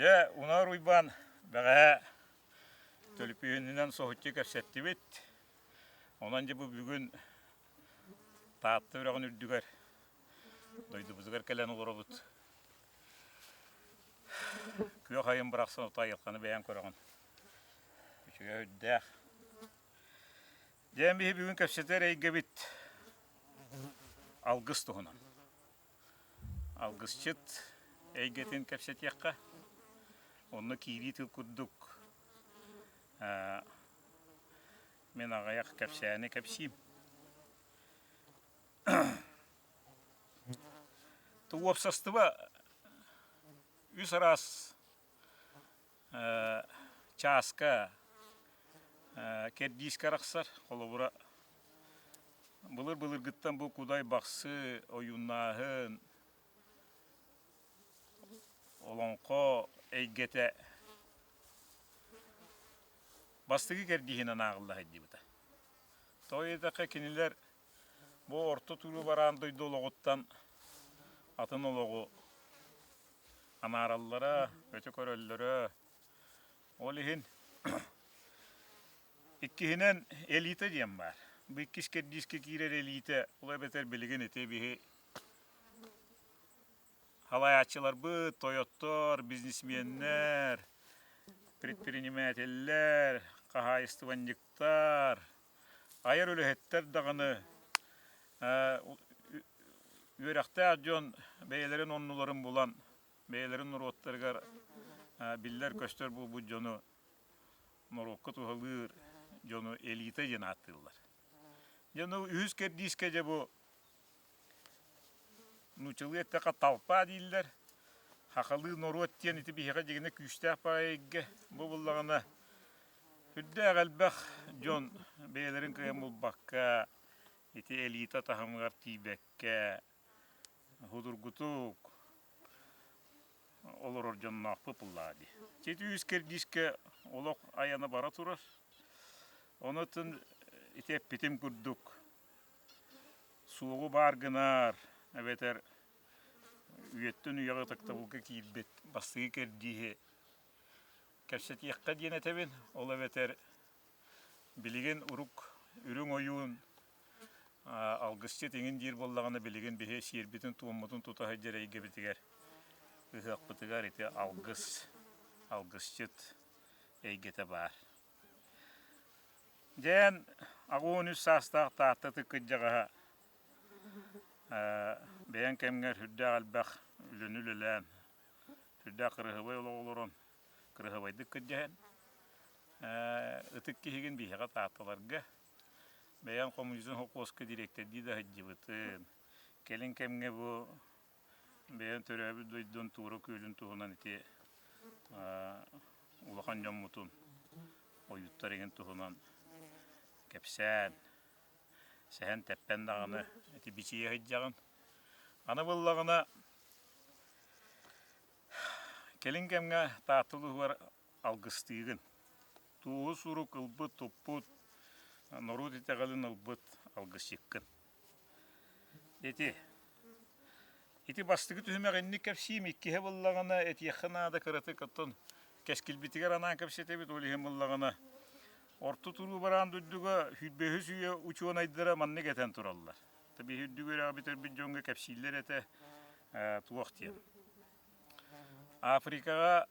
Дьэ, Унаар Уйбаан бэҕэһээ төлөпүөнүнэн соһуччу кэпсэттибит. Онон дьэ бу бүгүн Таатта үрэҕин үрдүгэр дойдубутугар кэлэн олоробут. Күөх айым бырахсан ото айылҕаны бэйэҥ көрөҕүн. Үчүгэй үрдээх. Дьэ, биһи бүгүн кэпсэтэр эйгэбит алгыс туһунан. Алгысчыт эйгэтин кэпсэтиэххэ. Онно киирии тыл курдук мин аҕыйах кэпсээни кэпсиим. Уопсастыба үс араас чааска кэрдиискэ арахсар. Холобура, былыр-былыргыттан бу Кудай Бахсы ойууннааһын, олоҥхо эйгэтэ бастакы кэрдииһинэн ааҕылла сылдьыбыта. Тоҕо диэтэххэ, кинилэр бу орто туруу бараан дойду олоҕуттан атын олоҕу анаараллара, өтө көрөллөрө. Ол иһин иккиһинэн элита диэн баар. Бу иккис кэрдиискэ киирэр элиитэ, ол эбэтэр билигин ити биһи Халайааччыларбыт, тойоттор, бизнесменнэр, предпринимателлэр, хаһаайыстыбанньыктар, айар үлэһиттэр даҕаны үөрэхтээх дьон бэйэлэрин оннуларын булан, бэйэлэрин норуоттарыгар биллэр-көстөр буолбут дьону норуокка туһалыыр дьону элита диэн ааттыыллар. Дьэ, ну, үһүс кэрдиискэ дьэ бу Нууччалыы эттэххэ толпа дииллэр. Хахалыы норуот диэн ити биһиэхэ дьигинэ күүстээх баҕайы эйгэ. Бу буллаҕына сүрдээх элбэх дьон бэйэлэрин кыайан булбакка, ити элита таһымыгар тиийбэккэ, судургутук олорор дьонноохпут буллаҕа дии. Ити үс кэрдиискэ олох айана бара турар. Онон ити эппитим курдук Суоҕу баар гынар эбэтэр үйэттэн үйэҕэ ытыктабылга киирбит бастакы кэрдииһи кэпсэтиэххэ диэн этэбин. Ол эбэтэр билигин урук үрүҥ ойуун алгысчыт иҥин диир буоллаҕына билигин биһи сиэрбитин-туоммутун тута сылдьар эйгэбитигэр ыһыахпытыгар ити алгыс, алгысчыт эйгэтэ баар. Дьээн 83 саастаах Таатта ытык кырдьаҕаһа бэйэҥ кэмҥэр сүрдээх элбэх үлэни үлэлээн, сүрдээх кыраһыабай олоҕу олорон, кыраһыабайдык кырдьаһан, ытык киһигин биһиэхэ Таатталарга бэйэҥ Коммунизм холкуоска дириэктэрдии да сылдьыбытын, кэлин кэмҥэ бу Бэйэм төрөөбүт дойдум Туура күөлүн туһунан ити улахан дьоммутун ойууттар игин туһунан кэпсээн, сэһэн-тэппэн даҕаны ити бичийэ сылдьаҕын. Аны буоллаҕына кэлин кэмҥэ Таатта улууһугар алгыстыыгын. Туоһу сурук ылбыт, туппут, норуот итэҕэлин ылбыт алгысчыккын. Ити ити бастакы түһүмэх инник кэпсиим, иккиһэ буоллаҕына этиэххэ наада кыратык, оттон кэскилбитигэр анаан кэпсэтэбит, ол иһин буоллаҕына орто туруу бараан дойдуга сүүрбэһис үйэ учуонайдара маннык этэн тураллар. Биһи үрдүк үөрэҕи бүтэрбит дьоҥҥо кэпсииллэр этэ туох диэн. Африкаҕа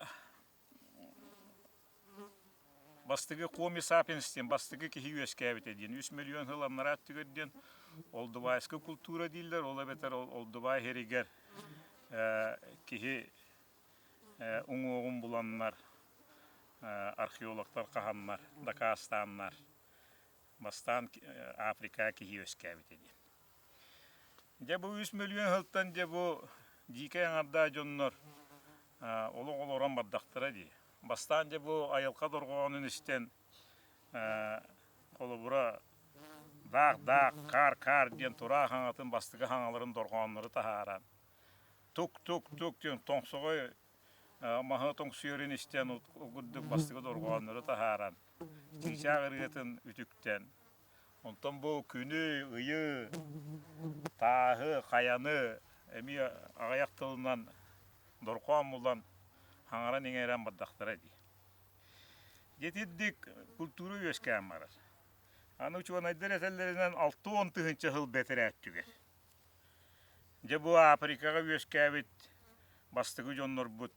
Бастакы Коми сапиенс диэн бастакы киһи үөскээбитэ диэн үс миллион сыл анараа өттүгэр диэн Олдубайскай култуура дииллэр, ол эбэтэр Олдубай иһэригэр киһи уҥуоҕун буланнар, археологтар хаһаннар, дакаастааннар бастаан Африка киһи үөскээбитэ диэн. Дьэ бу үс мөлүйүөн сылтан дьэ бу дьиикэй аҥардаах дьоннор олох олорон бардахтара дии. Бастаан дьэ бу айылҕа дорҕоонун истэн холобура даах-даах, каар-каар диэн тураах аҥатын бастакы хаҥаларын дорҕооннору таһааран тук-тук-тук диэн тоҥсоҕой маһы тоҥсуйарын истэн ол курдук бастакы дорҕооннору таһааран чыычаах ырыатын үтүктэн Онтон бу күнү, ыйы, тааһы, хайаны эмиэ аҕыйах тылынан дорҕоон булан Хаҥаран-иҥэрэн бардахтара дии. Дьэ итирдик культура үөскээн барар. Аны учуонайдар этэллэринэн 60 тыһыынча сыл бэтэрээттүгэр. Дьэ бу Африкаҕа үөскээбит бастакы дьоннорбут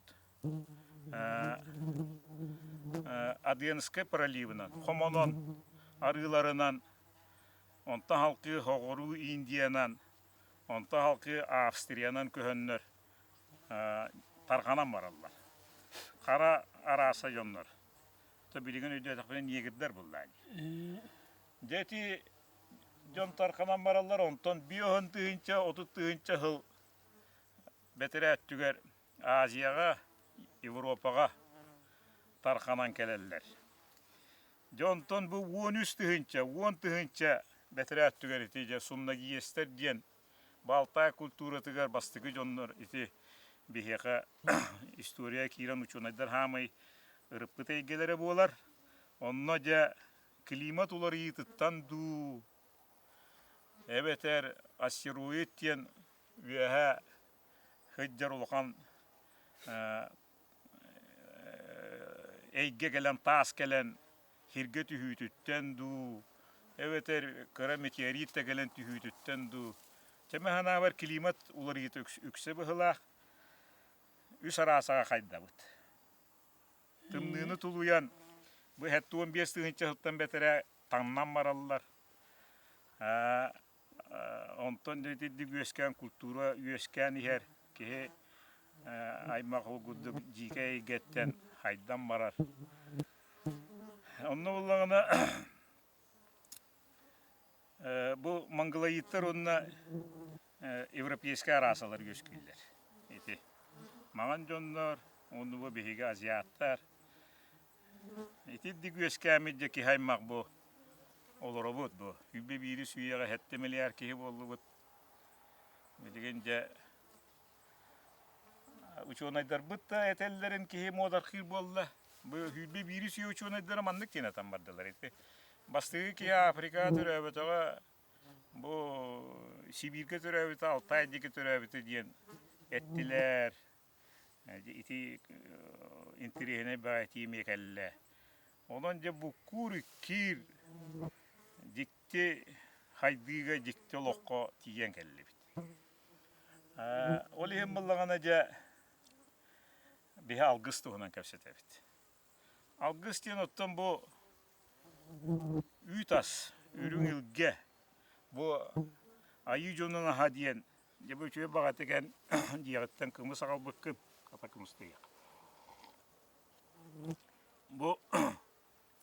Аденскай проливынан, хомонон, арыыларынан, онтон халкыы Соҕуруу Индиянан, онтон халкыы Австриянан көһөннөр тарҕанан бараллар. Хара арааса дьоннор. То билигин өйдөөтөхпүнэ негрдэр буллаа дии. Дьэ ити дьон тарханан бараллар, онтон 50 тыһыынча, 30 тыһыынча сыл бэтэрээ өттүгэр Азияҕа, Европаҕа тарханан кэлэллэр. Дьэ онтон бу 13 тыһыынча, 10 тыһыынча бэтэрээ өттүгэр ити дьэ суннагиестэр диэн Балтай культуратыгар бастакы дьоннор ити биһиэхэ история киирэн учуонайдар хаамай ырыппыт эйгэлэрэ буолар. Онно дьэ климат уларыйыытыттан дуу, эбэтэр астероид диэн үөһэ сылдьар улахан эйгэ кэлэн, таас кэлэн сиргэ түһүүтүттэн дуу, эбэтэр кыра метеорит да кэлэн түһүүтүттэн дуу, чэмэ санаабар климат уларыйыыта үксэ быһыылаах, үс араасаҕа хайдабыт. Тымныыны тулуйан, бу 75 тыһыынча сылтан бэтэрээ таҥнан бараллар. Онтон итинник үөскээн культура үөскээн иһэр киһи аймах ол курдук дьиикэй эйгэттэн хайдан барар. Онно буоллаҕына бу монголоидтар уонна европейскай араасалар үөскүүллэр. Ити маҥан дьоннор уонна бу биһиги азиаттар Итирдик үөскээммит дьэ киһи аймах бу олоробут бу. 101 үйэҕэ 7 миллиард киһи буоллубут. Билигин дьэ учуонайдарбыт да этэллэрин киһи муодархыыр буолла. Бу 101 үйэ учуонайдара маннык диэн этэн бардылар. Ити бастакы киһи Африкаҕа төрөөбөтөҕө бу Сибииргэ төрөөбүтэ, Алтай диэки төрөөбүтэ диэн эттилэр. Ити интэриэһинэй баҕайы этии эмиэ кэллэ. Онон дьэ буккуур иккиир дьикти хайдыыга, дьикти олоххо тиийэн кэллибит. Ол иһин буоллаҕына дьэ биһи алгыс туһунан кэпсэтэбит. Алгыс диэн оттон бу үүт ас, үрүҥ илгэ, бу айыы дьонун аһа диэн дьэ бу үчүгэй баҕатык эн дьиэҕиттэн кымыс аҕалбыккын, хата кымыстыйах. Бу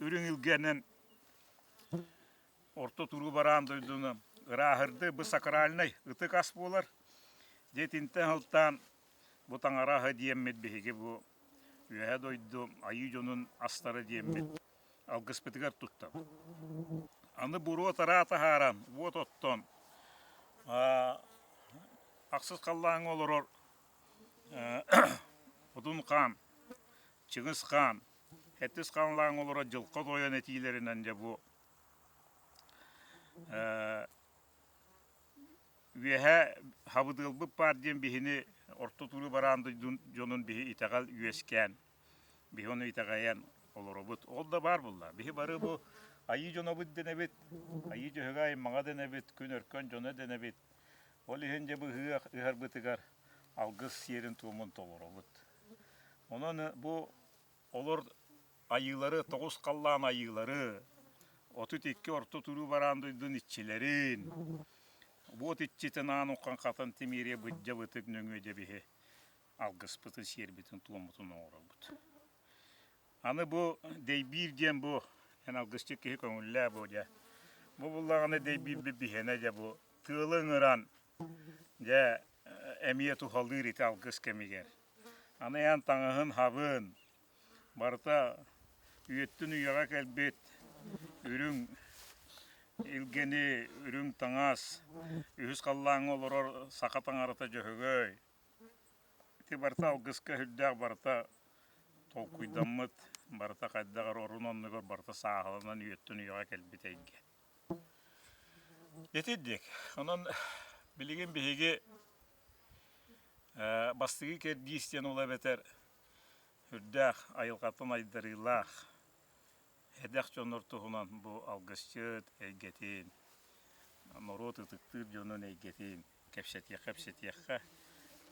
үрүҥ илгэнэн орто туруу бараан дойдуну ырааһырды бу сакральнай ытык ас буолар. Дьэ итинтэн сылтаан бу таҥара аһа диэммит биһиги бу Үөһэ дойду айыы дьонун астара диэммит алгыспытыгар туттабыт. Аны буруо-тараа таһааран, уот оттон, ахсыс халлааҥҥа олорор Одун хаан, Чыҥыс хаан, Хэттис хаанлааҥҥа олорор Дьылҕа Тойон этиилэринэн дьэ бу Үөһэ хабыдыалбыт баар диэн биһини орто туруу бараан дойдун дьонун биһи итэҕэл үөскээн, биһи ону итэҕэйэн олоробут. Ол да баар буолла. Биһи бары бу айыы дьонобут дэнэбит, айыы дьөһөгө аймаҕа дэнэбит, күн өркөн дьоно дэнэбит. Ол иһин дьэ быһыах ыһарбытыгар алгыс сиэрин-туомун толоробут. Онон бу олор айыылары, тоҕус халлаан айыылары, 32 орто туруу бараан дойдун иччилэрин, уот иччитин аан уххан хатан тимириэ быдьа бытык нөҥүө дьэбиһи алгыспытын, сиэрбитин, туоммутун оҥоробут. Аны бу дэйбиир диэн бу эн алгысчыт киһи көҥүллээ бу дьэ. Бу буллаҕына дэйбиирбит биһиэнэ дьэ бу тыалы ыҥыран дьэ эмиэ туһалыыр ити алгыс кэмигэр. Аны эн таҥаһын хабын, барыта үйэттэн үйэҕэ кэлбит үрүҥ илгэни, үрүҥ таҥас, үһүс халлааҥҥа олорор саха таҥарата Дьөһөгөй. Ити барыта алгыска сүрдээх барыта толкуйдаммыт, барыта хайдах эрэ орун оннугар барыта сааһыланан үйэттэн үйэҕэ кэлбит эйгэ. Итирдик. Онон билигин биһиги бастакы кэрдиис диэн ол эбэтэр. Үрдээх айылҕаттан айдарыылаах эдэх дьоннор туһунан бу алгысчыт эйгэтин, норуот ытыктыыр дьонун эйгэтин кэпсэтиэххэ-кэпсэтиэххэ.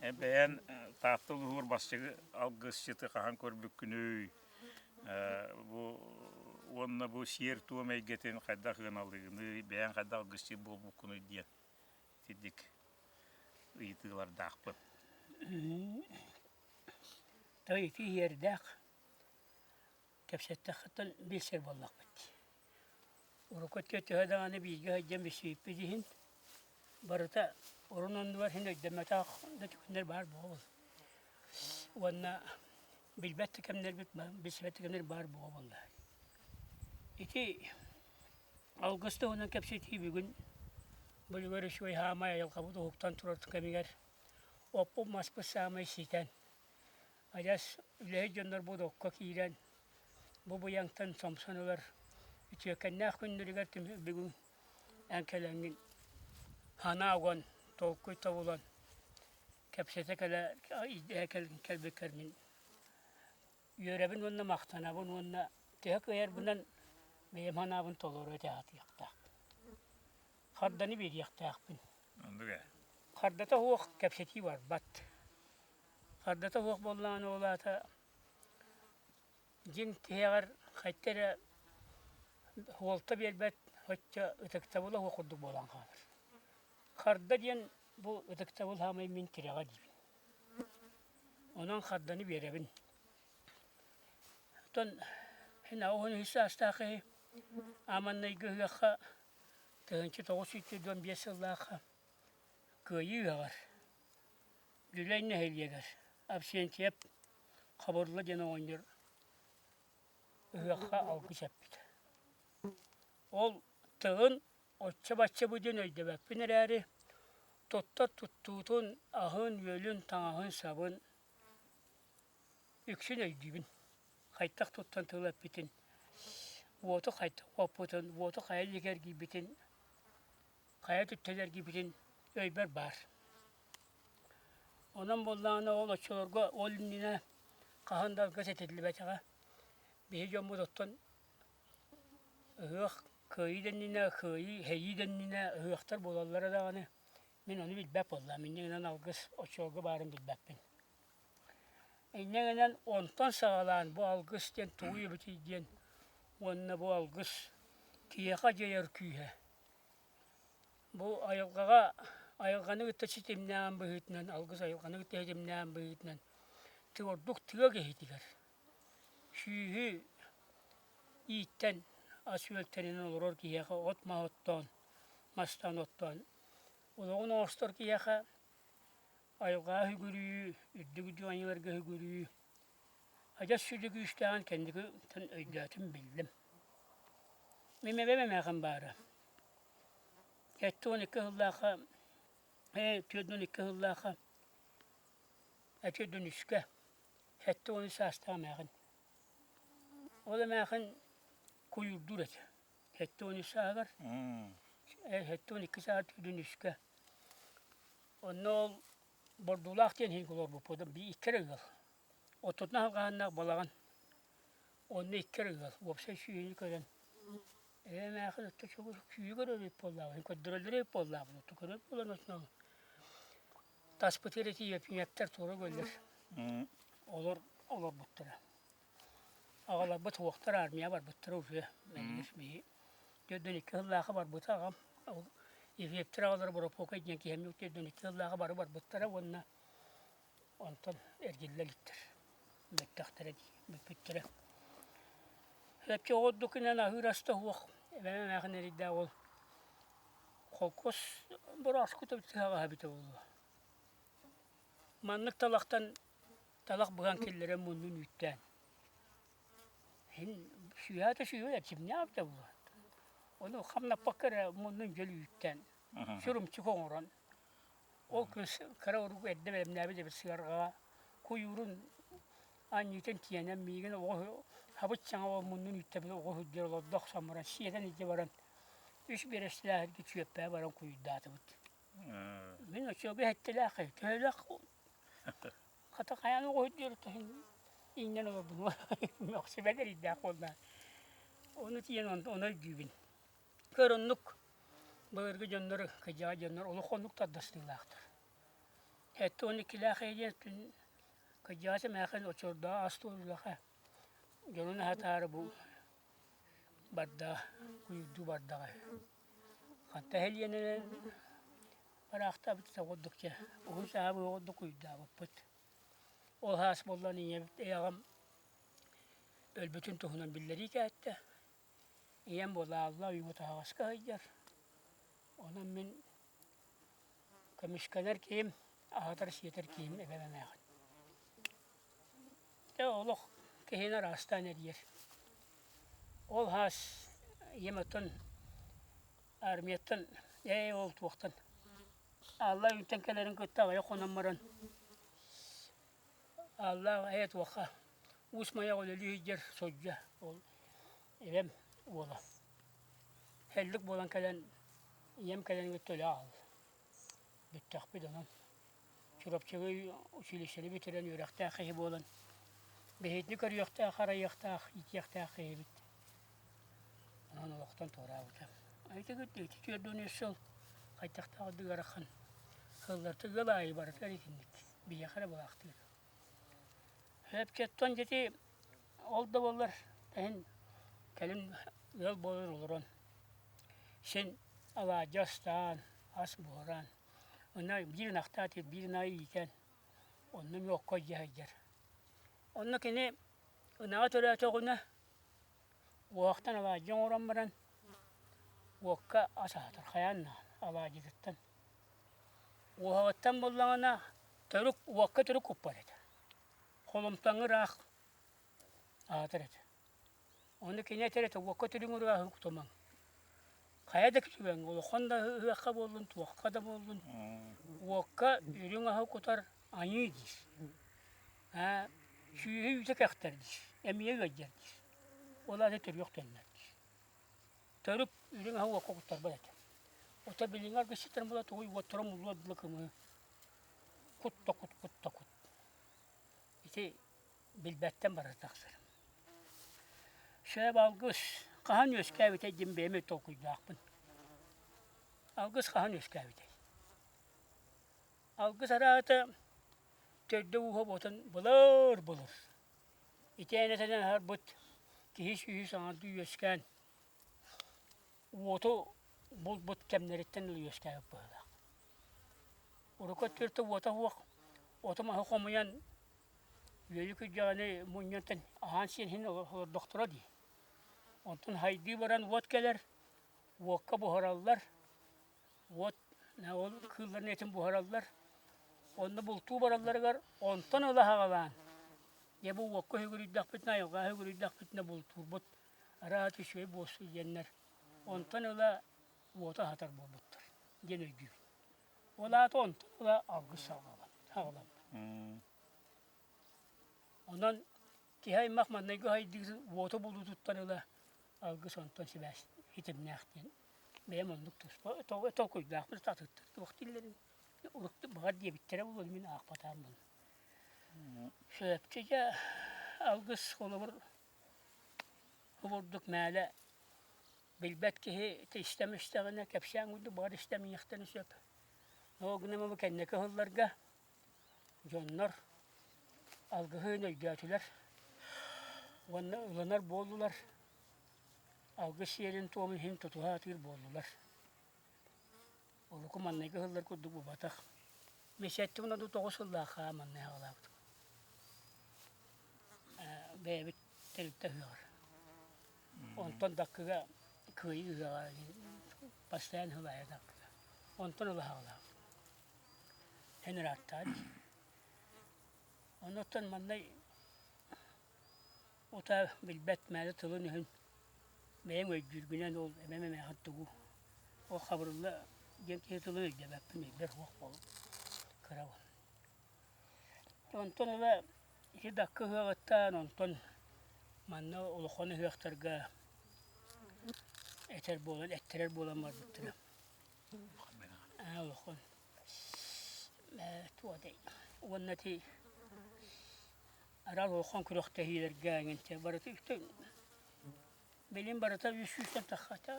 Эн бэйэн Таатта улууһугар бастакы алгысчыты хаһан көрбүккүнүй? Бу уонна бу сиэр-туом эйгэтин хайдах ыаналыыгыный, бэйэҥ хайдах алгысчыт буолбуккунуй диэн итинник ыйытыылардаахпын. То ити иһиэрдээх кэпсэттэххиттэн билсэр буоллахпыт дии. Урукку өттүгэр төһө даҕаны бииргэ сылдьан билсибиппит иһин, барыта орун оннугар иһин өйдөммөтөх да түгэннэр баар буолуо. Уонна билбэт да кэмнэрбит, билсибэт да кэмнэр баар буола буолла. Ити алгыс туһунан кэпсэтии бүгүн бөлүгэр үчүгэй хаамай айылҕабыт уһуктан турар кэмигэр оппут-маспыт саамай ситэн, адьас үлэһит дьоннорбут окко киирэн, бу быйаҥтан сомсон ылар үтүөкэннээх күннэригэр бүгүн эн кэлэҥҥин санаа уган, толкуй тобулан, кэпсэтэ кэлэ кэлбиккэр мин үөрэбин уонна махтанабын уонна төһө кыайарбынан бэйэм санаабын толору этэ сатыахтаахпын. Харданы биэриэхтээхпин. Оннук ээ. Хардата суох кэпсэтии барбат. Хардата суох буоллаҕына ол аата дьиҥ тиһэҕэр хайта эрэ суолта биэрбэт оччо ытыктабыла суох курдук буолан хаалар. Харда диэн бу ытыктабыл саамай мин тирэҕэ диибин. Онон харданы биэрэбин. Оттон син аҕыс үһүс саастаах киһи Ааманнайга ыһыахха 1945 сыллаахха Кыайыы ыһыаҕар Дьүлэй нэһилиэгэр Авсентьев Хабырла диэн оҕонньор ыһыахха алгыс эппитэ. Ол тылын оччо-бачча бу диэн өйдөбөппүн эрээри, туттар туттуутун, аһын-үөлүн, таҥаһын-сабын үксүн өйдүүбүн. Хайдах туттан тыл эппитин, уоту хайдах уоппутун, уоту хайа илигэ эргийбитин, хайа түптэлэ эргийбитин өйбөр баар. Онон буоллаҕына ол оччолорго ол иннинэ хаһан да алгыс этиллибэтэҕэ. Биһи дьоммут оттон ыһыах кыайыы да иннинэ, кыайыы, эһэйии да иннинэ ыһыахтар буолаллара даҕаны мин ону билбэт буоллаҕым. Инньэ гынан алгыс оччолорго баарын билбэппин. Инньэ гынан онтон саҕалаан бу алгыс диэн тугуй эбитий диэн уонна бу алгыс киһиэхэ дьайар күүһэ бу айылҕаҕа айылҕаны кытта ситимнээн быһыытынан алгыс айылҕаны кытта ситимнээн быһыытынан ордук тыа киһитигэр сүүһү ииттэн ас-үөл тэринэн олорор киһиэхэ от-мас оттоон, мастаан оттоон олоҕун оҥостор киһиэхэ Айылҕаҕа үгүрүү, үрдүк дьуонньуларга үгүрүү адьас сүдү күүстээҕин кэнникиттэн өйдөөтүм, биллим. Мин эбэм эмээхин баара. 72 сыллаахха, 42 сыллаахха, 73-кэ 73 саастаах эмээхин. Ол эмээхин куйуурдуур этэ. 73 сааһыгар, 72 сааһыгар 43-кэ Онно ол Бордуулаах диэн иһин олорбуппут икки эрэ ыал. Оттотунан алҕаһыннаах балаҕан. Онно икки эрэ ыал. Уопсай сүөһүнү көрөн эбэм эмээхсин отто күүһү көрөр эбит буоллаҕа, көрдөрөллөр эбит буоллаҕа, отто көрөр буолан отунан таспытыгар ити Ефимовтар туора көллөр олор олорбуттара. Аҕаларбыт суохтар армия барбыттара уже мэлигир биһи 42 сыллаахха барбыта аҕам ол Ефиевтэр аҕалара Боропуокай диэн киһи эмиэ 42 сыллаахха бары барбыттара уонна онтон эргиллэ иликтэр бүттэхтэрэ дии бүппүттэрэ. Эпчи оҕордукунан аһыыр ас да суох эбэм эмээхин эрийдээх ол холкуос борооску тыһаҕаһа эбитэ буолуо. Маннык талахтан талах быһан киллэрэн муннун үүттээн Син сүөһэ да сүөһэ эрчимнээх эбитэ буолуо. Ону хамнаппакка эрэ муннун дьөл үүттээн, сурумчук оҥорон, ол күн кыра урук эрдэ бэлэмнээбит эбит сыарҕаҕа куйуурун анньыытын тиэнэн миигин оҕо хабыт-саҥа ол муннун үүттэбит оҕо сылдьар олордо охсон баран сиэтэн илдьэ баран үс биэрэстэлээхиргэ чүөппээ баран куйуурдаатыбыт. Мин оччолорго сэттэлээх төһөлөөх хата хайаан оҕо сылдьар Иҥнэн олордум мөхсүбэт эрэйдээх буолла. Ону тиийэн ону өйдүүбүн. Көр оннук былыргы дьоннор, кырдьаҕас дьоннор олох оннук тардастыылаахтар. 72-лээх эйиэн кырдьаҕас эмээхин оччолордоох ас туоруулаха дьонун аһатаары бу барда, куйуурдуу бардаҕа. Ханта эһэлиэнэнэн бараахтаабыт курдук дьэ уһун саһаабы курдук куйдаабыппыт. Ол саас буоллан ийэбит аҕам өлбүтүн туһунан биллэрии кээттэ. Ийэм буолаалла ойууга таһаҕаска сылдьар. Онон мин көмүскэнэр киһим, аһатар-сиэтэр киһим эбэм эмээхин. Дьэ олох киһини араастаан эрийэр. Ол саас ийэм оттон армияттан ээ ол туохтан Ааллаах Үүнтэн кэлэрин кытта аҕыйах хонон баран Ааллаах ээ туохха Уус Майаҕа үлэлии сылдьар сылдьа ол эбэм уола Һэллик буолан кэлэн ийэм кэлэн кытта өлө хаалла. Бүттэхпит онон Чурапчыга училищены бүтэрэн үөрэхтээх киһи буолан биһигини көрүөхтээх, харайыахтаах, иитиэхтээх киһибит. Онон олохтон туораабыта. Ити ити 43 сыл хайдахтаах да ыарахан сылларта ыал аайы барытыгар итинник биһиэхэ эрэ буолаахтыыр. Эпчэттэн дьити ол да буоллар иһин кэлин ыал буолан олорон син алаадьы астаан, ас буһаран Ына биир ынахтаах биир ынаҕы иитэн, онно эмиэ окко илдьэ сылдьар. Онно кини ынаҕа төрөөтөҕүнэ уоһахтан алаадьы оҥорон баран уокка ас аһатар хайаан да алаадьытыттан. Уоһаҕыттан буллаҕына төрүк уокка төрүк куппат этэ. Холумтаҥҥа ыраах аһатар этэ. Ону кини этэр этэ уокка түрүҥ ырыаһын кутумаҥ. Хайа да түгэҥҥэ улахан да ыһыахха буоллун, туохха да буоллун, уокка үрүҥ аһы кутар аньыы диир. Аа, сүүһү үүтэ кэхтэр диир, эмиэ ыалдьар диир. Ол аата төрүөх төннөр диир. Төрүк үрүҥ аһы уокка куттарбат этэ. Ото билиҥҥи аргысчыттарын була тугуй уоттара муллуор дылы кымыһы кут да кут, кут да кут. Ити билбэттэн бара тахсар. Сөп алгыс хаһан үөскээбитэй диэн бэйэм толкуйдаахпын. Алгыс хаһан үөскээбитэй? Алгыс араата төрдө ууһа буотан былыр-былыр итээн-этэнэн аһарбыт киһи сүүһү саҥардыы үөскээн уоту булбут кэмнэриттэн ыла үөскээбит быһыылаах. Урукку өттүгэр уота суох оту-маһы хомуйан үөлү күрдьэҕини мунньунтан аһаан-сиэн иһин олордохторо дии. Онтон хайдыы баран уот кэлэр, уокка буһараллар, уот ол кыылларын этин буһараллар. Онно бултуу баралларыгар онтон ыла саҕалаан, дьэ бу уокка үһүгүрүйдэхпитинэ, айылҕаҕа үһүгүрүйдэхпитинэ бултуурбут араат үчүгэй буолсу диэннэр онтон ыла уоту аһатар буолбуттар диэн өйдүүбүн. Ол аата онтон ыла алгыс саҕаламмыт. Онон киһи аймах маҥнайгы сайдыытын уоту булуутуттан ыла алгыс онтон сибээс ситимнээх диэн бэйэм оннук туспа толкуйдаахпын атыттар туох дииллэрин урут баҕар диэбиттэрэ буолуо мин аахпатааммын. Сөпчү дьэ алгыс холобур Бу курдук мээлэ билбэт киһи истэм истэҕинэ кэпсээн курдук баҕар истэмиэхтэрин сөп. Ол гынан бу кэнники ыһылларга дьоннор алгыһын өйдөөтүлэр уонна ылынар буоллулар, алгыс сиэрин-туомун иһин тутуһа сатыыр буоллулар. Урукку манныгы ыһыллар курдук буолбатах. Мин 79 сыллаахха манна аҕалаабытым. Бэйэбит тэрилтэ ыһыаҕар. Онтон Даккыга Кыайыы ыһыаҕа постоянно ыһылаайа Даккыга. Онтон ыла аҕалаабытым. Эн ырааттаҕа дии. Оннуттан маннай Утаа билбэт мээнэ тылын-өһүн бэйэҥ өйдүүргүнэн ол эбэм эмээхин тугу ол Хабырылла диэн киһи тылын өйдөөбөппүн өйбөр суох буолан кырабын. Онтон ыла ити Даккы ыһыаҕыттан онтон манна улахан ыһыахтарга этэр буолан эттэрэр буолан барбыттара. Ээ улахан ээ туох этэй уонна ити. Араас улахан күрэхтэһиилэргэ эҥин барыта билин барыта үс сүүстэн таххата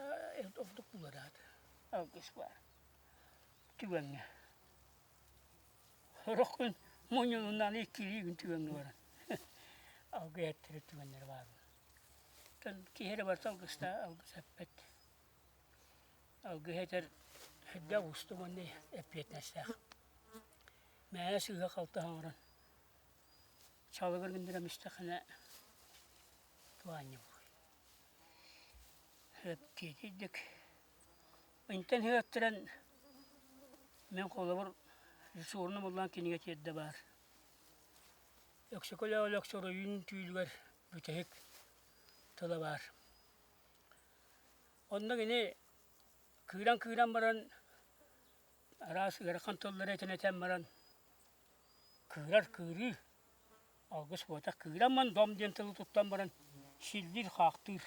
ордук булараата алгыс баар түгэҥҥэ. Сорох күн мунньулуннаан иккилии күн түгэҥҥэ баран алгыс эттэрэр түгэннэрэ баар. Оттон киһи эрэ барыта алгыстаах алгыс эппэт. Алгыс этэр сүрдээх уустук уонна эппиэтинэстээх. Мээнэ сыыһа-халты оҥорон чалыгыр гыннаран истэххинэ туһаанньа буолуо. Тиэтийдик. Интэн үөттэрэн мин холобур суорунум ыллаан кинигэ тиэрдэ баар. Өксөкөлөөх Өлөксө оройуон түүлүгэр бүтэһик тыла баар. Онно кини кыыран-кыыран баран араас ыарахан тыллары этэн этэн баран кыырар кыырыы алгыс буотах кыыран ман дом диэн тылы туттан баран силлиир-хаахтыыр,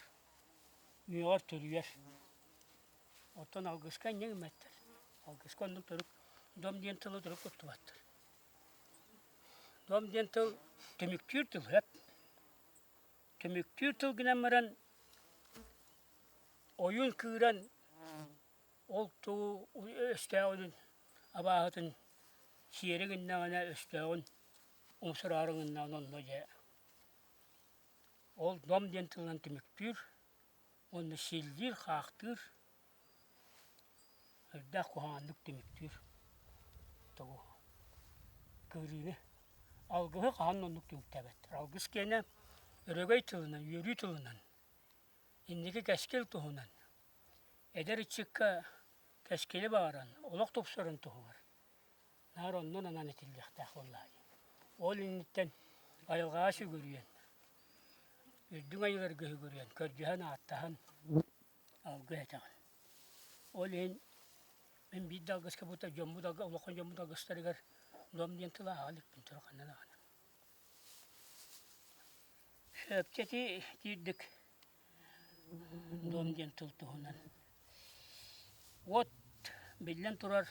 үөҕэр-төрүйэр. Оттон алгыска инньэ гымматтар. Алгыска оннук төрүк дом диэн тылы төрүк туттубаттар. Дом диэн тыл түмүктүүр тыл сөп. Түмүктүүр тыл гынан баран ойуун кыыран ол тугу өстөөҕүн абааһытын сиэри гыннаҕына өстөөҕүн умсураары гыннаҕына онно дьэ ол дом диэн тылынан түмүктүүр уонна силлиир, хаахтыыр, элбэх куһаҕаннык түмүктүүр тугу кыырыыны. Алгыһы хаһан да оннук түмүктээбэттэр. Алгыс киэнэ өрөгөй тылынан, үөрүү тылынан, инники кэскил туһунан, эдэр ыччакка кэскили баҕаран, олох тупсарын туһугар наар оннун анаан этиллиэхтээх буоллаҕа дии. Ол инниттэн айылҕаҕа сүгүрүйэн, үрдүҥ айыыларга сүгүрүйэн, көрдөһөн-ааттаһан алгыс этэҕин. Ол иһин мин биир да алгыска бута дьоммут улахан дьоммут алгыстарыгар дом диэн тылы ааҕа иликпин тура ханна даҕаны. Сөпчэти тиирдик дом диэн тыл туһунан. Уот, биллэн турар,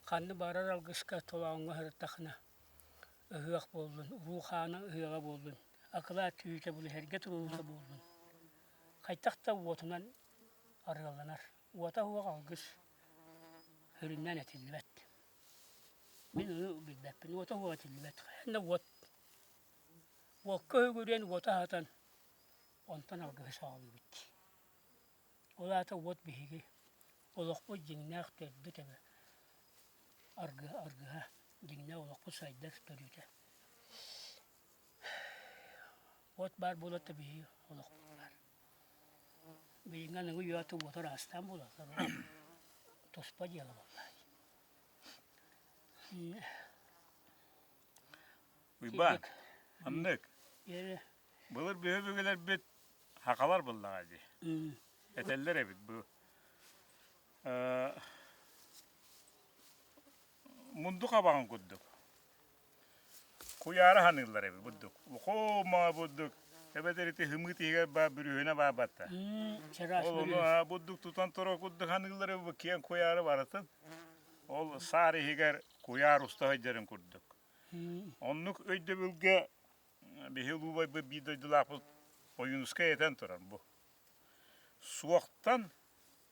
ханна баарар алгыска толооҥҥо сырыттахына ыһыах буоллун, уруу хаана ыһыаҕа буоллун, акылаат түүтэ булуһэргэ туруулута буоллун, хайдах да уотунан арыалланар. Уота суох алгыс сүрүннээн этиллибэт. Мин ону билбэппин, уота суох этиллибэт. Хайаан да уот уокка үгүрүйэн уоту аһатан онтон алгыһы саҕалыыбыт дии. Ол аата уот биһиги олохпут дьиҥнээх төрдө-төбө аргыһа, аргыһа дьиҥнээх олохпут сайдар төрүтэ. Уот баар буолар да биһиги олохпут баар. Билиҥҥи аныгы үйэ уота ыраастаан буолаллар туспа дьыала буоллаҕа дии. Уйбаан, маннык. Былыр биһи өбүгэлэрбит хахалар буоллаҕа дии. Этэллэр эбит бу. Мунду хабаҕын курдук. Куйаары ханыыллар эбит бурдук. Лухума бурдук. Эбэтэр ити хымыы тиһигэр баа бүрүөһүнэ баабатта. Ол ону бурдук тутан тура курдук ханыыллар эбит киэҥ куйаары барытын. Ол саар иһигэр куйаар уста сылдьарын курдук. Оннук өйдөбүлгэ биһи улуубайбыт биир дойдулаахпыт Ойуунускай этэн турар бу. Суохтан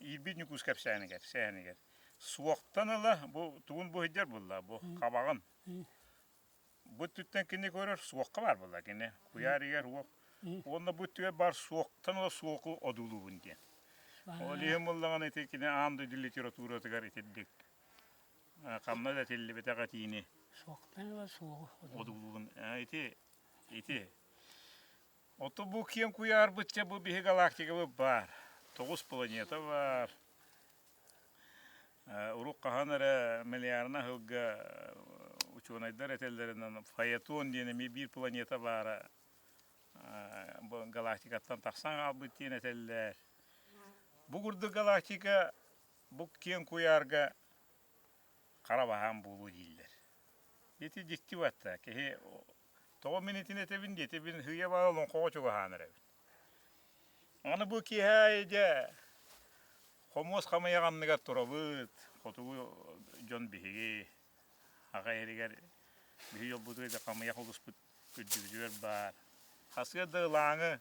Иирбит Ньукуус кэпсээнигэр, сэһэнигэр суохтан ыла бу тугун бу сылдьар буолла бу хабаҕын. Бу өттүттэн кини көрөр суохха баар буолла кини куйаар иһэр уох уонна бу өттүгэр баар суохтан ыла суоку одуулуубун диэн. Ол иһин буоллаҕына ити кини аан дойду литературатыгар итирдик ханна да этиллибэтэх этиини Суохтан ыла суоҕу одуулуубун ити ити Ото бу киэҥ куйаарбыт бу биһи галактикабыт баар. Тоҕус планета баар. Урук хаһан эрэ миллиардына сылга учуонайдар этэллэринэн Фаэтон диэн эмиэ биир планета баара бу галактикаттан тахсан хаалбыт диэн этэллэр. Бу курдук галактика бу киэҥ куйаарга хара баһаам буолуо дииллэр. Ити дьикти батта. Киһи Тоҕо мин итини этэбин диэтибин сыыйа баҕа олоҥхоҕо чугаһаан эрэбин. Аны бу киэһэ дьэ хомуос хамыйах анныгар турабыт, хотугу дьон биһиги аҕа иһэригэр биһи дьолбутугар хамыйах олуспут. Үрдүбүтүгэр баар. Хасыа да ылааҥы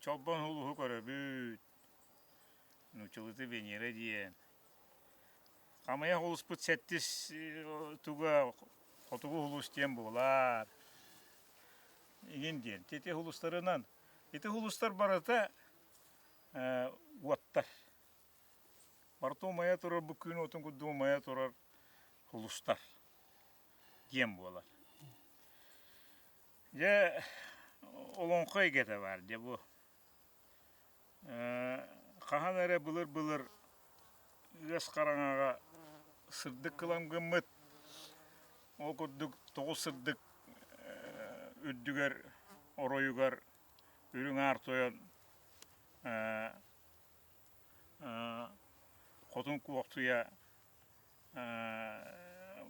чолбон улуһу көрөбүт. Нууччалыыта Венера диэн. Хамыйах улуспут сэттис туга хотугу улуус диэн буолар. Игин диэн. Ити улустарынан ити улустар барыта уоттар. Барыта умайа турар бу күн уотун курдук умайа турар улустар диэн буолар. Дьэ олоҥхо эйгэтэ баар дьэ бу. Хаһан эрэ былыр-былыр ыас хараҥаҕа сырдык кылам гыммыт, ол курдук тоҕус сырдык үрдүгэр, оройугар үрүҥ аар тойон хотун куохтуйа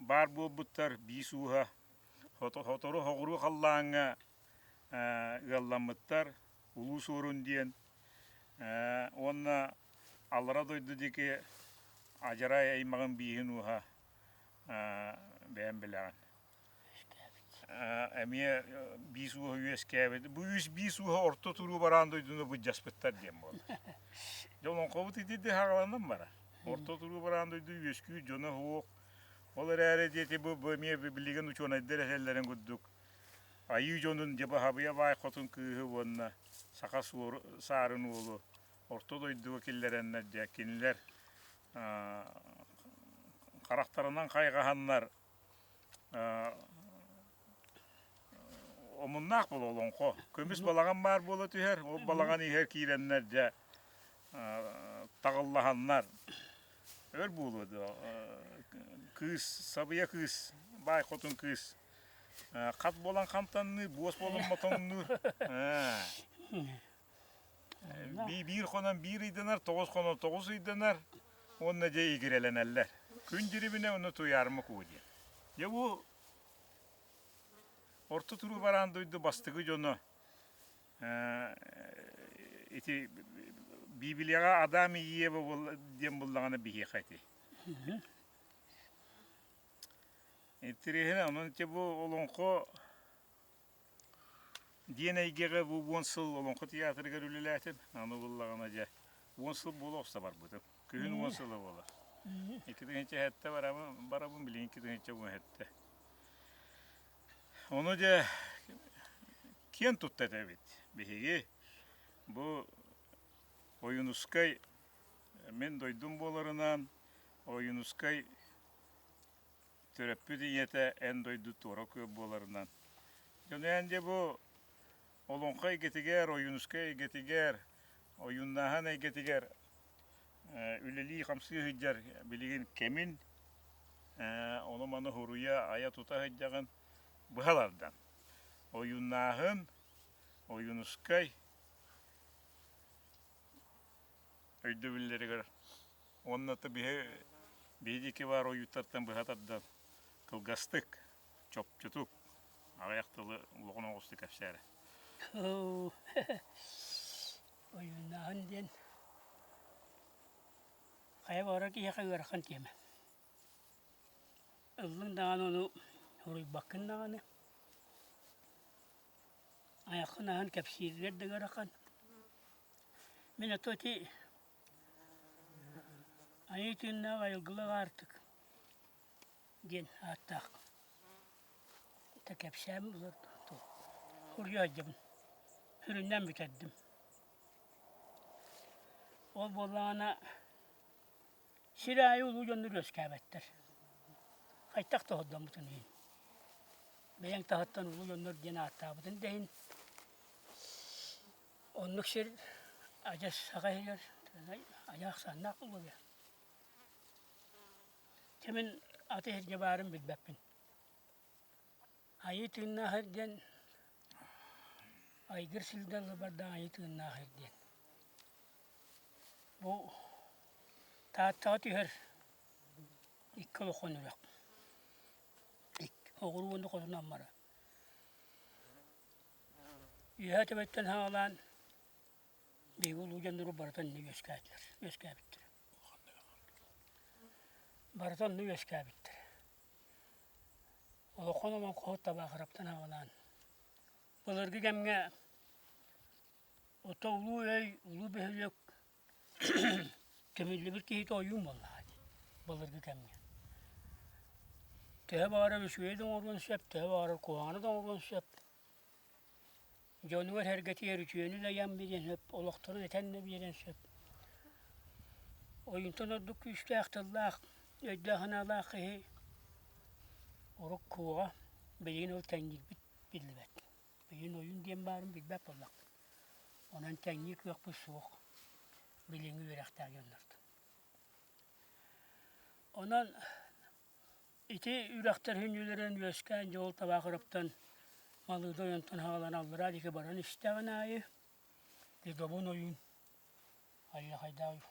баар буолбуттар биис ууһа сотору соҕуруу халлааҥҥа ыалламмыттар Улуу Суорун диэн уонна аллара дойду диэки адьарай аймаҕын бииһин ууһа бэйэм билэҕин эмиэ биис ууһа үөскээбит. Бу үс биис ууһа орто туруу бараан дойдуну былдьаспыттар диэн буолла. Дьэ олоҥхобут итинник хаҕаланан барар. Орто туруу бараан дойду үөскүүр дьоно суох. Ол эрээри диэти бу, бу эмиэ билигин учуонайдар этэллэрин курдук айыы дьонун Дьабаһабыйа баай хотун кыыһы уонна саха саарын уолу орто дойдуга киллэрэннэр дьэ кинилэр харахтарынан хайҕаһаннар омуннаах буола олоҥхо. Көмүс балаҕан баар буола түһэр, ол балаҕан иһэр киирэннэр дьэ таҕыллаһаннар өр буолуо дуо кыыс сабыйа кыыс баай хотун кыыс хат буолан хантанныы буос буолан мотоҥнуур Биир хонон биир ыйданар, тоҕус хонон тоҕус ыйданар уонна дьэ игирэлэнэллэр. Күн дьирибинэ уонна туйаарыма куу диэн. Дьэ бу орто туруу бараан дойду бастакы дьоно ити Библияҕа Адам и Ева диэн буллаҕына биһиэхэ ити. Интэриэһинэй, онон ити бу олоҥхо Диэн эйгэҕэ бу уон сыл Олоҥхо театрыгар үлэлээтим. Аны буллаҕына дьэ уон сыл буола охсо барбытым. Күһүн уон сыла буолар. 2007 барабын, барабын билигин 2017. Ону дьэ киэн тутта этэбит. Биһиги бу Ойуунускай мин дойдум буоларынан Ойуунускай Төрөппүт ийэтэ эн дойду туора күөл буоларынан. Дьонуйан дьэ бу олоҥхо эйгэтигэр, Ойуунускай эйгэтигэр, ойууннааһын эйгэтигэр үлэлии-хамсыы сылдьар билигин кэмин ону-маны суруйа, айа-тута сылдьаҕын быһалардан. Ойууннааһын, Ойуунускай өйдөбүллэригэр Уонна биһи биһиги баар ойууттартан быһа тардан кылгастык, чопчутук, аҕыйах тылы улахан оҕустук кэпсээрэ. Ойууннааһын диэн хайа баҕарар киһиэхэ ыарахан тиэмэ. Ыллыҥ даҕаны ону суруйбаккын даҕаны, айаххын аһан кэпсииргэр да ыарахан. Мин ото ити Айыы тыыннаах айылгылаах аартык диэн ааттаах кэпсээн суруйа сылдьабын, сүрүннээн бүтэрдим. Ол буоллаҕына сир аайы улуу дьоннор үөскээбэттэр. Хайдах да оһордоммутун иһин. Бэйэҥ таһыттан улуу дьоннор диэн ааттаабытын да иһин Оннук сир адьас саха иһигэр айа ахсааннаах буолуо Дьэ мин аты иһирдьэ баарын билбэппин. Айыы тыыннаах эр диэн айгыр сиргэ бардаах айыы тыыннаах эр диэн. Бу Тааттаҕа түһэр икки улахан үрэх. Оҕуруо уонна хотун Аммара. Үөһээ төбөттөн саҕалаан биһиги улуу дьоннору барыта онно үөскээтилэр, үөскээбиттэрэ. Барыта онно үөскээбиттэрэ. Улахан олоҥхоһут Табаахыраптан аҕалаан былыргы кэмҥэ ото улуу өй, улуу бөһүөлэк Көмүллүбүт киһитэ ойуун буоллаҕа дии, былыргы кэмҥэ. Төһө баҕарар үчүгэйи да оҥоруон сөп, төһө баҕарар куһаҕаны да оҥоруон сөп. Дьонугар-сэргэтигэр үтүөнү да ыйан биэриэн сөп, олохторун этэн да биэриэн сөп. Ойуунтан ордук күүстээх тыллаах, өйдөөх-санаалаах киһи уруккуга билигин ол тэҥниирбит биллибэт. Билигин ойуун диэн баарын билбэт буоллахпыт. Онон тэҥниир кыахпыт суох билиҥҥи үөрэхтээх дьоннортон. Онон ити үрэхтэр хүннүлэрин үөскээн дьол Табаахыраптан Малыыда ойонтон хаалан аллараа диэки баран истэҕин аайы Легобун ойуун Аллахайдаах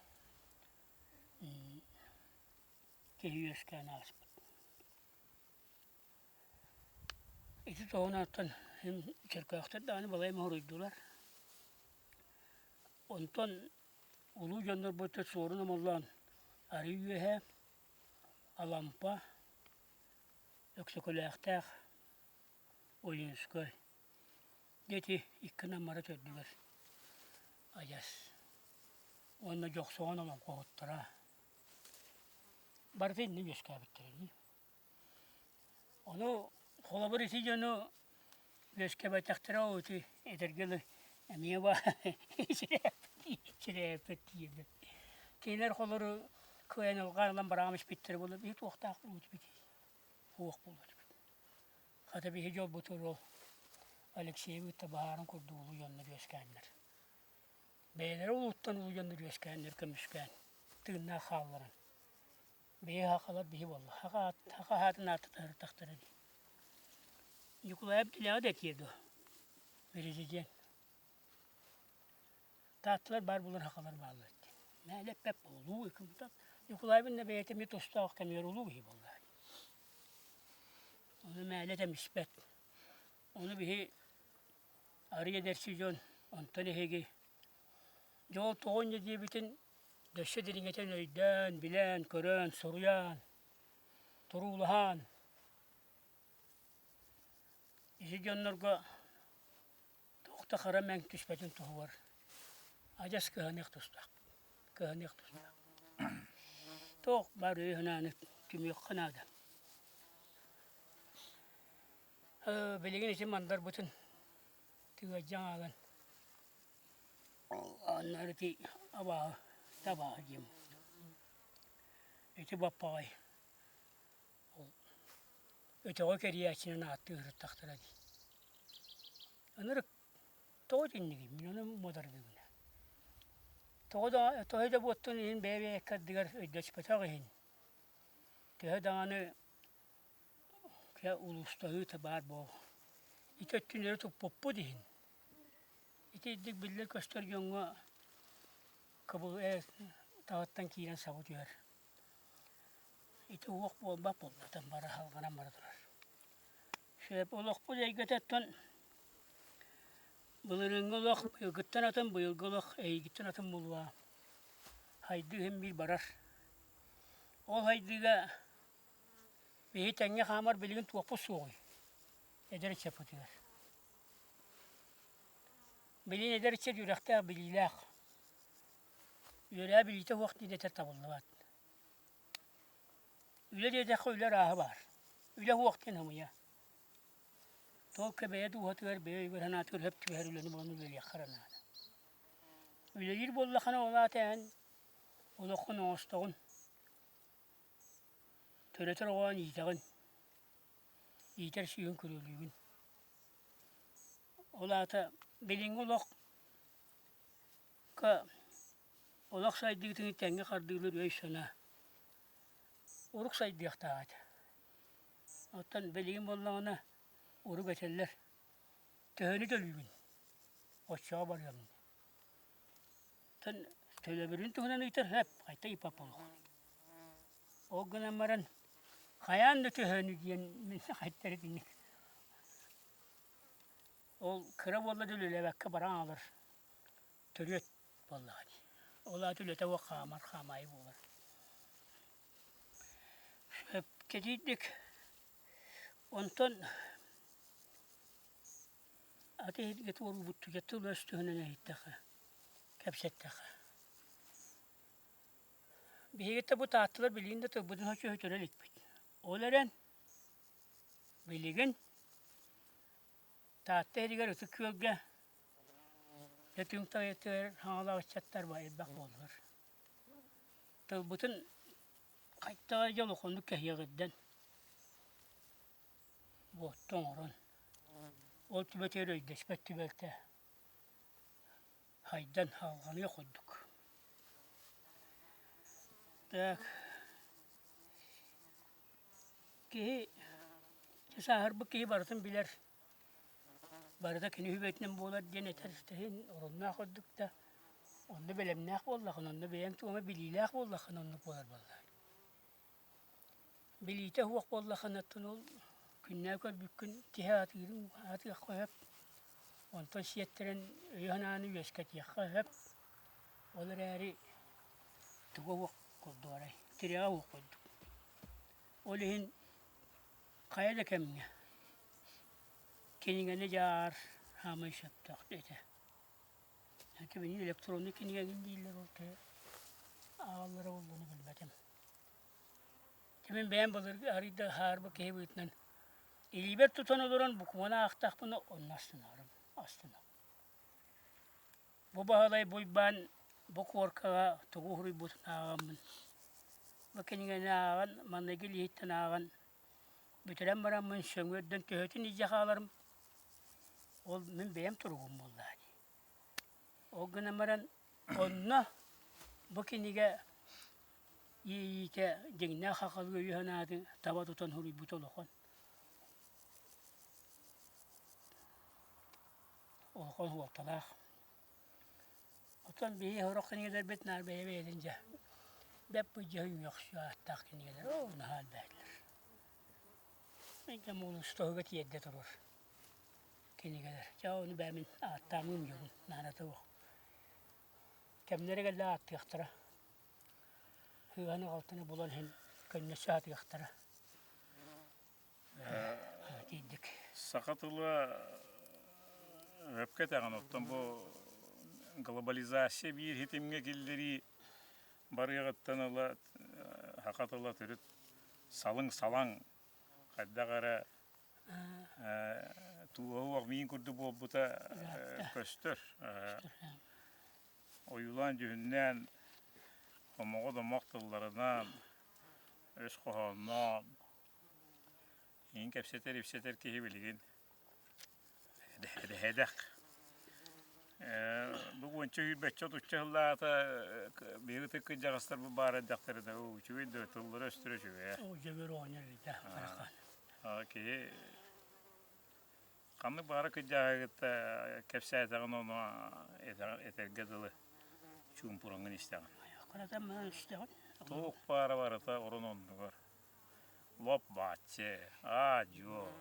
киһи үөскээн ааспыт. Ити туһунан Чөркөөхтөр даҕаны балай эмэ хоруйдулар. Онтон улуу дьоннорбут Суорун Омоллоон арыы үөһэ Алампа, Өксөкүлээхтээх Ойуунускай диэти икки Наммара төрдүгэр адьас уонна Дьохсоҕон олоҥхоһуттара барыта иннин үөскээбиттэрэ дии. Ону холобур ити дьону үөскэбэтэхтэрэ ол ити этэргэ дылы эмиэ баар сирээппит дииллэр. Кинилэр холору кыайан ылҕаан ылан бараҕам испиттэрэ буолла биһи туохтаах буолуо этибитий? Суох буолуо этибит. Хата биһи дьолбутугар ол Алексейы кытта баһаарын курдук улуу дьоннор үөскээннэр. Бэйэлэрэ улууттан улуу дьоннор үөскээннэр көмүскээн, тыыннаах хаалларан Биһи сахалар биһи буолла. Саха саха аатын ааттатаһыртахтара дии. Ньукулаайап дэлэҕэ да этиэ дуо? Президент. Таатталар баар буолан сахалар бааллар дии. Мээлэ эппэт буолуу ыкымта. Ньукулаайбын да бэйэтэ эмиэ тустаах кэмигэр улуу киһи буолла. Ону мээлэ этэмиспэт. Ону биһи арый эдэрчи дьон, онтон эһиги дьол тоҕо инньэ диэбитин Өссө дириҥэтэн өйдөөн, билэн, көрөн, суруйан, туруулаһан ити дьоннорго туох да хара мэҥ түспэтин туһугар адьас кыһаныах тустаахпыт, кыһаныах тустаахпыт. Туох баар өйү-санааны түмүөххэ наада. Билигин ити мандарбытын тыгыадьаҥ аалан Аннары ити абааһы, табааһы диэн Ити баппаҕай ол өтөҕү кэрийээччинэн ааттыы сырыттахтара дии. Ынырык тоҕо итиннигий мин ону муодаргыыбын. Тоҕо да тоһо да буоттун иһин бэйэ-бэйэккэ ардыгар өйдөспөтөх иһин төһө даҕаны Кэ улуустаһыыта баар буол. Ити өттүн өрө туппуппут иһин итирдик биллэр-көстөр дьоҥҥо кыбыл ээ таһыттан киирэн саба түһэр. Ити уох буолбат буолбатан бара салҕанан бара турар. Сөп олохпут эйгэтэ оттон былырыыҥҥы олох быйылгыттан атын, быйылгы олох эйигиттэн атын буолуо. Хайдыы иһин биир барар. Ол хайдыыга Биһи тэҥҥэ хаамар билигин туохпут суоҕуй? Эдэр ыччаппытыгар. Билигин эдэр ыччат үөрэхтээх, билиилээх. Үөрээ билиитэ суох диэн этэр табыллыбат. Үлэ диэтэххэ үлэ арааһа баар. Үлэ суох диэн ымыйа. Только бэйэ дууһатыгар, бэйэ өйүгэр-санаатыгар сөп түбэһэр үлэни булан үлэлиэххэ эрэ наада. Үлэлиир буоллаххына ол аата эн олоххун оҥостоҕун. Төрөтөр оҕоҕун иитэҕин, иитэр сүүһүн күрүөлүүгүн. Ол аата билиҥҥи олоххо олох сайдыытын тэҥҥэ хардыылыыр өй-санаа урук сайдыахтаах этэ. Оттон билигин буоллаҕына урук этэллэр, төһөнү төлүүгүн, оччоҕо барыаҥ Төлөбүрүн туһунан ыйытар сөп, хайта ыйыппат буолуох. Ол гынан баран хайаан да төһөнү диэн мин хайта итинник ол кыра буолла да үлэлээбэккэ баран хаалар төрүөт буоллаҕа дии. Ол аата үлэтэ суох хаамар хаамаайы буолар. Сөпкө тиийдик. Онтон аты иһиргэ туоруубут түгэ тыл-өс туһунан иһиттэххэ, кэпсэттэххэ. Биһиги бу таатталар билигин да тылбытын соччо өтөрө иликпит. Ол эрэн билигин Таатта иһигэр Ытык Күөлгэ дьэ түҥ тайытыгар хаҥалаах ыччаттар элбэх буоллулар. Тылбытын хайдах эрэ улаханнык кэһиэҕирдэн, буотта оҥорон, ол түбэтигэр өйдөспөт түбэлтэ хайдан салҕаныах курдук. Так киһи сааһырбыт киһи барытын билэр, барыта кини сүбэтинэн буолар диэн этэр иһин оруннаах курдук да, онно бэлэмнээх буоллаххына, онно бэйэҥ туома билиилээх буоллаххына оннук буолар буоллаҕа. Билиитэ суох буоллаххына оттон ол күннээх көрбүккүн киһи аатыырын аатыахха сөп, онтон сиэттэрэн өйү-санааны үөскэтиэххэ сөп. Ол эрээри туга суох курдук тирэҕэ суох курдук. Ол иһин хайа да кэмҥэ кинигэни дьаар саамай сөптөөх этэ. Ити электроннай кинигэ эҥин дииллэр ол ааҕаллара буоллуну билбэтим. Мин бэйэм былыргы арыый да һаарбыт киһи быһыытынан илиибэр тутан олорон букваны аахтахпына онно астынарым, астынабын. Бу Баһылай Буйбаан бу куоркаҕа тугу уһуруйбутун ааҕаммын, бу кинигэни ааҕан, маҥнайгы илииһиттэн ааҕан бүтэрэн бараммын сөҥүөрдэн төһөтүн илдьэ хааларым, ол мин бэйэм туругум буоллаҕа дии. Ол гынан баран онно бу кинигэ иэйиитэ дьиҥнээх сахалыы өйү-санааты таба тутан суруйбута улахан улахан суолталаах. Оттон биһиги сорох кинигэлэрбит наар бэйэ-бэйэлэрин дьэ бэрт быдьаһын үөхсүү ааттаах кинигэлэр оо наһаа элбээтилэр. Мин улуустаһыга тиэрдэ турар кинигэлэр. Дьэ ону бэйэм ааттаамыым дьонун наадата суох. Кэмнэрэ кэллэ ааттыахтара. Ыаны-халтыны булан иһин көннөсө сатыахтара. Тиийдик. Саха тыла өпкө этэҕин, оттон бу глобализация биир хитимҥэ киллэрии барыаҕыттан ыла саха тыла төрүт салыҥ-салаҥ хайдах эрэ тууһа миин курдук буолбута көстөр. Ойуулаан-дьүһүннээн, хомоҕо-домох тылларынан, өс хоһоонноон иһин кэпсэтэр-ипсэтэр киһи билигин эдэһэдэх. Бу уонча сүүрбэччэ отучча сыллааҕыта биһиги ытык кырдьаҕастарбыт баар эрдэхтэринэ үчүгэй да тыллара-өстөрө үчүгэйэ. Дьөгүөр оҕонньор ыйда барахан. Киһи Ханнык баҕара кырдьаҕаһы кытта кэпсээтэҕин ону этэргэ дылы чуумпураҥҥын истэҕин. Кыратан баран истэҕин. Туох баара барыта орун оннугар. Лоп бааччы, аа-дьуо,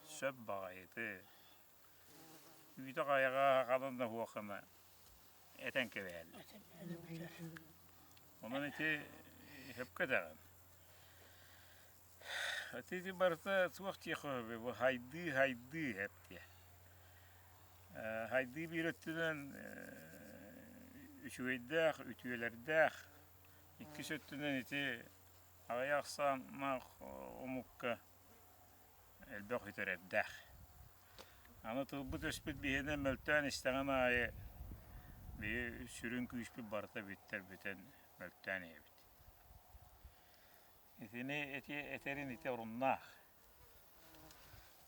сөп баҕайыты. Үүтэ-хайаҕа ханан да суоххына этэн кэбиһэллэр. Онон ити сөпкө этэҕин. Ити барыта туох диэххэ сөбүй бу хайдыы хайдыы эп диэ. Хайдыы биир өттүнэн үчүгэйдээх, үтүөлэрдээх, иккис өттүнэн ити аҕыйах ахсааннаах омукка элбэх үтэрэрдээх. Аны тылбыт-өспүт биһиэнэ мөлтөөн истэҕин аайы биһи сүрүн күүспүт барыта бүттэр бүтэн мөлтөөн иһэбит. Итини эти этэрин ити оруннаах.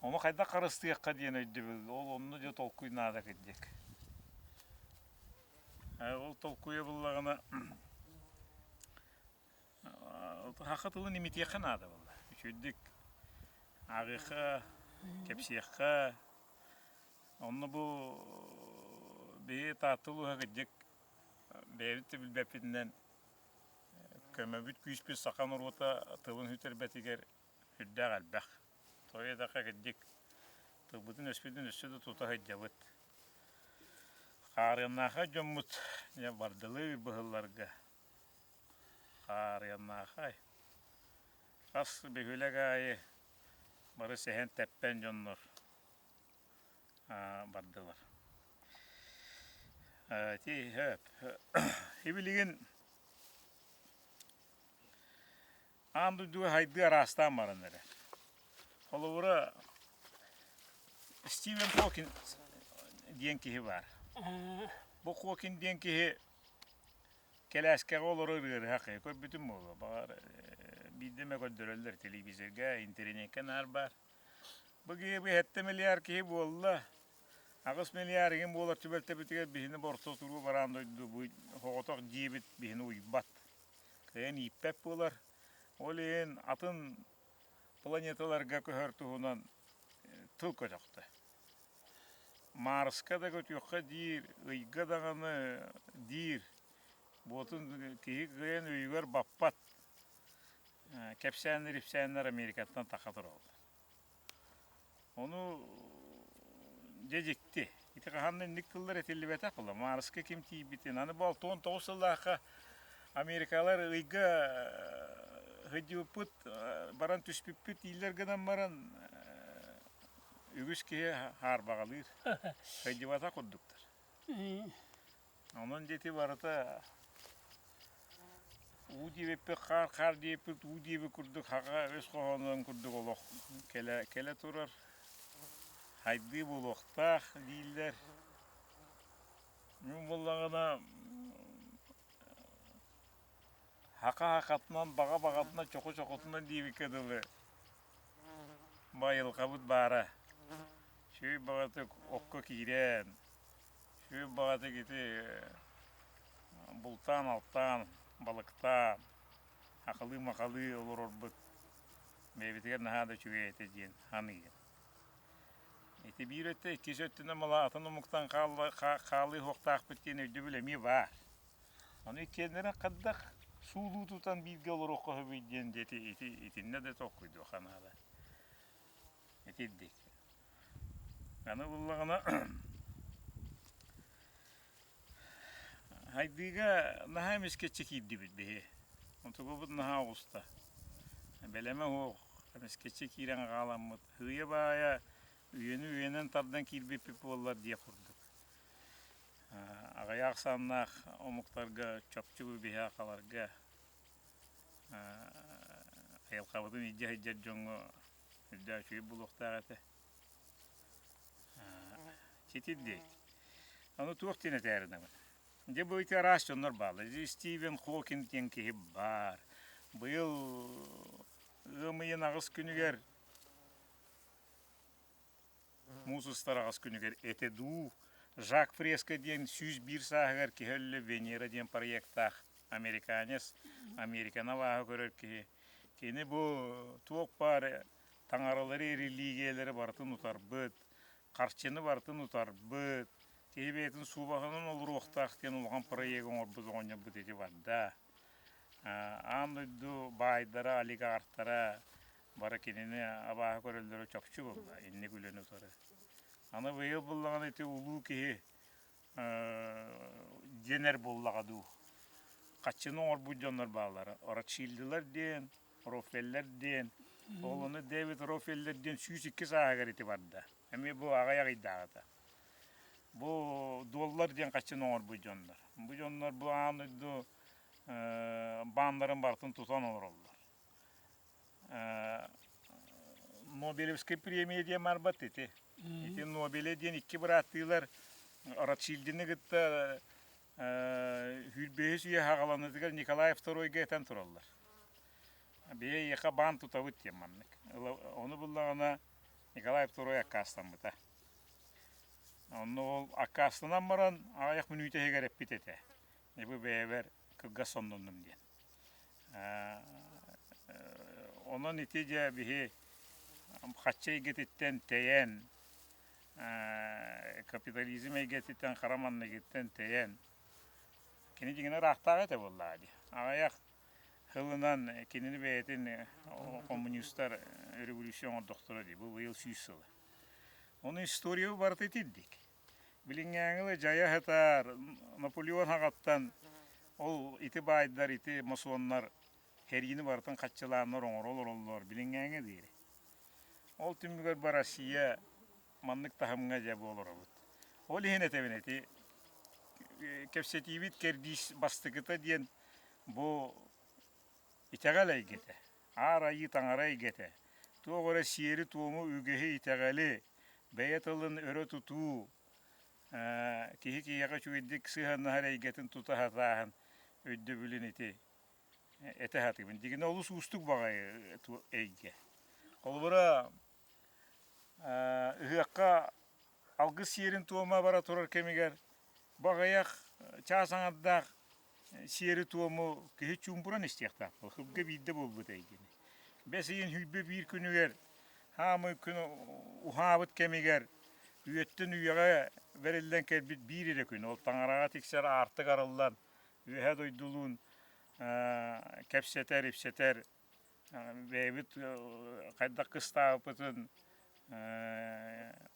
Ону хайдах харыстыахха диэн өйдөбүл, ол онно дьэ толкуй наада кырдьык. Ол толкуйа буллаҕына саха тылын имитиэххэ наада буолла. Үчүгэйдик ааҕыахха, кэпсиэххэ. Онно бу биһи Таатта улууһа кырдьык бэйэбит да билбэппитинэн Көмөбүт күүспүт саха норуота тылын сүтэрбэтигэр сүрдээх элбэх. Тоҕо диэтэххэ кырдьык тылбытын-өспүтүн өссө да тута сылдьабыт. Хаарыаннаахай дьоммут дьэ бардылыы быһылларга хаарыаннаахай. Хас бөһүөлэк аайы. Бары сэһэн-тэппэн дьоннор бардылар. Ити Ибилигин аан дойдуга хайдыы араастаан баран эрэр. Холобура, Стивен Хокин диэн киһи баар. Бу Хокин диэн киһи кэлээскэҕэ олорор ыарыһах киһи көрбүтүм буолуо. Баҕар, биирдэ эмэ көрдөрөллөр телевизорга, интэриниэккэ наар баар. Бу киһи бу 7 миллиард киһи буолла. 8 миллиард игин буолар түбэлтэбитигэр биһини борто туруу бараан дойду бу соҕотох дьиэбит биһини уйбат. Кыайан ииппэт буолар. Ол иһин атын планеталарга көһөр туһунан тыл көтөхтө. Марска да көтүөххэ диир, ыйга даҕаны диир. Буотун киһи кыайан өйүгэр баппат. Кэпсээннэр-ипсээннэр Америкаттан таха тураллар. Ону дьэ дьикти. Ити хаһан да инник тыллар этиллибэтэх буолла. Марска ким тиийбитин. Аны бу 69 сыллаахха Америкалар ыйга сылдьыбыппыт, баран түспүппүт дииллэр гынан баран үгүс киһи хаарбаҕалыыр. Сылдьыбатах курдуктар. Онон дьэ барыта уу диэбиппит хаар, хаар диэбиппит уу диэбит курдук хаҕа өс хоһоонун курдук олох кэлэ, кэлэ турар. Хайдыы буолуохтаах дииллэр. Мин буоллаҕына хаха хахатынан, баҕа баҕатынан, чоху чохутунан диэбиккэ дылы бу айылҕабыт баара. Үчүгэй баҕатык окко киирэн, Үчүгэй баҕатык ити бултаан-алтаан, балыктаан, хахалыы-махалыы олорорбут бэйэбитигэр наһаа да үчүгэй этэ диэн саныыбын. Ити биир өттө, иккис өттүнэн мала атын омуктан хаалыы суохтаахпыт диэн өйдөбүл эмиэ баар. Ону иккиэннэрин хайдах суулуу тутан бииргэ олоруохха сөбүй диэн ити, ити итиннэ да толкуйдуохха наада. Итирдик. Аны буллаҕына Хайдыыга наһаа эмискэччи киирдибит биһи. Онтукубут наһаа оҕуста. Бэлэмэ суох, эмискэччи киирэн хааламмыт. Сыыйа-баайа үйэни үйэнэн тардан киирбиппит буоллар диэх курдук. Аҕыйах ахсааннаах омуктарга чопчу бу биһи сахаларга айылҕабытын илдьэ сылдьар дьоҥҥо Үрдээх үчүгэй буолуохтаах этэ. Ситирдик. Аны туох диэн этээринэбин. Дьэ бу ити араас дьоннор бааллар. Стивен Хокинг диэн киһи баар. Быйыл ыам ыйын аҕыс күнүгэр муус устар аҕыс күнүгэр этэ дуу Жак Фреско диэн 101 сааһыгар киһи өллө Венера диэн проектаах американец, Американы абааһы көрөр киһи. Кини бу туох баар таҥаралары, религиялары барытын утарбыт, харчыны барытын утарбыт, киһи бэйэтин суубаһынан олоруохтаах диэн улахан проект оҥорбут оҕонньорбут ити барда. Аан дойду баайдара, олигархтара бары кинини абааһы көрөллөрө чопчу буолла, инник үлэни утары. Аны быйыл буллаҕына ити улуу киһи диэнэр буоллаҕа дуу. Хаччыны оҥорбут дьоннор бааллара. Ротшильдылар диэн, Рофеллер диэн. Ол ону Дэвид Рофеллер диэн 102 сааһыгар ити барда. Эмиэ бу аҕыйах ыйдааҕыта. Бу доллар диэн хаччыны оҥорбут дьоннор. Бу дьоннор бу аан дойду бааннарын барытын тутан олороллор. Нобелевскай премия диэн барбат ити. Ити Нобеля диэн икки бырааттыылар Ротшильдины кытта сүүрбэһис үйэ саҕаланыытыгар Николай Второйга этэн тураллар. Бэйэ эйиэхэ баан тутабыт диэн маннык. Ону буллаҕына Николай Второй аккаастаммыта. Онно ол аккаастанан баран аҕыйах мүнүүтэ иһигэр эппит этэ. Бу бэйэбэр кылгас соннуннум диэн. Онон ити дьэ биһи хаччы эйгэтиттэн тэйэн, капитализм эйгэтиттэн хара манныгыттан тэйэн, кини дьиҥинэ ыраахтааҕы этэ буоллаҕа дии. Аҕыйах сылынан кинини бэйэтин коммунистар революция оҥордохторо дии, бу быйыл 100 сыла. Ону история барыта итирдик. Билиҥҥээҥи дьайа сытар Наполеон аҕаттан ол ити баайдар, ити мосуоннар кэриини барытын хаччылааннар оҥоро олороллор билиҥҥээҥи диэри. Ол түмүгэр бу Россия маннык таһымҥа дьэ буолоробут. Ол иһин этэбин ити кэпсэтиибит кэрдиис бастакыта диэн бу итэҕэл эйгэтэ, Аар Айыы Таҥара эйгэтэ. Туох эрэ сиэри-туому, үгэһи, итэҕэли, бэйэ тылын өрө тутуу, киһи киһиэхэ үчүгэйдик сыһыаннаһар эйгэтин тута сатааһын өйдөбүлүн ити этэ сатыыбын. Дигинэ олус уустук баҕайы эйгэ. Холобура, ыһыахха алгыс сиэрин-туома бара турар кэмигэр бу аҕыйах чаас аҥардаах сиэри-туому киһи чуумпуран истиэхтээх буолар. Сылга биирдэ буолбут эйгэни. Бэс ыйын сүүрбэ биир күнүгэр хаамыы күн уһаабыт кэмигэр үйэттэн үйэҕэ бэриллэн кэлбит биир эрэ күн. Ол таҥараҕа тиксэр аартык арыллан үөһэ дойдулуун кэпсэтэр, ипсэтэр бэйэбит хайдах кыстаабыппытын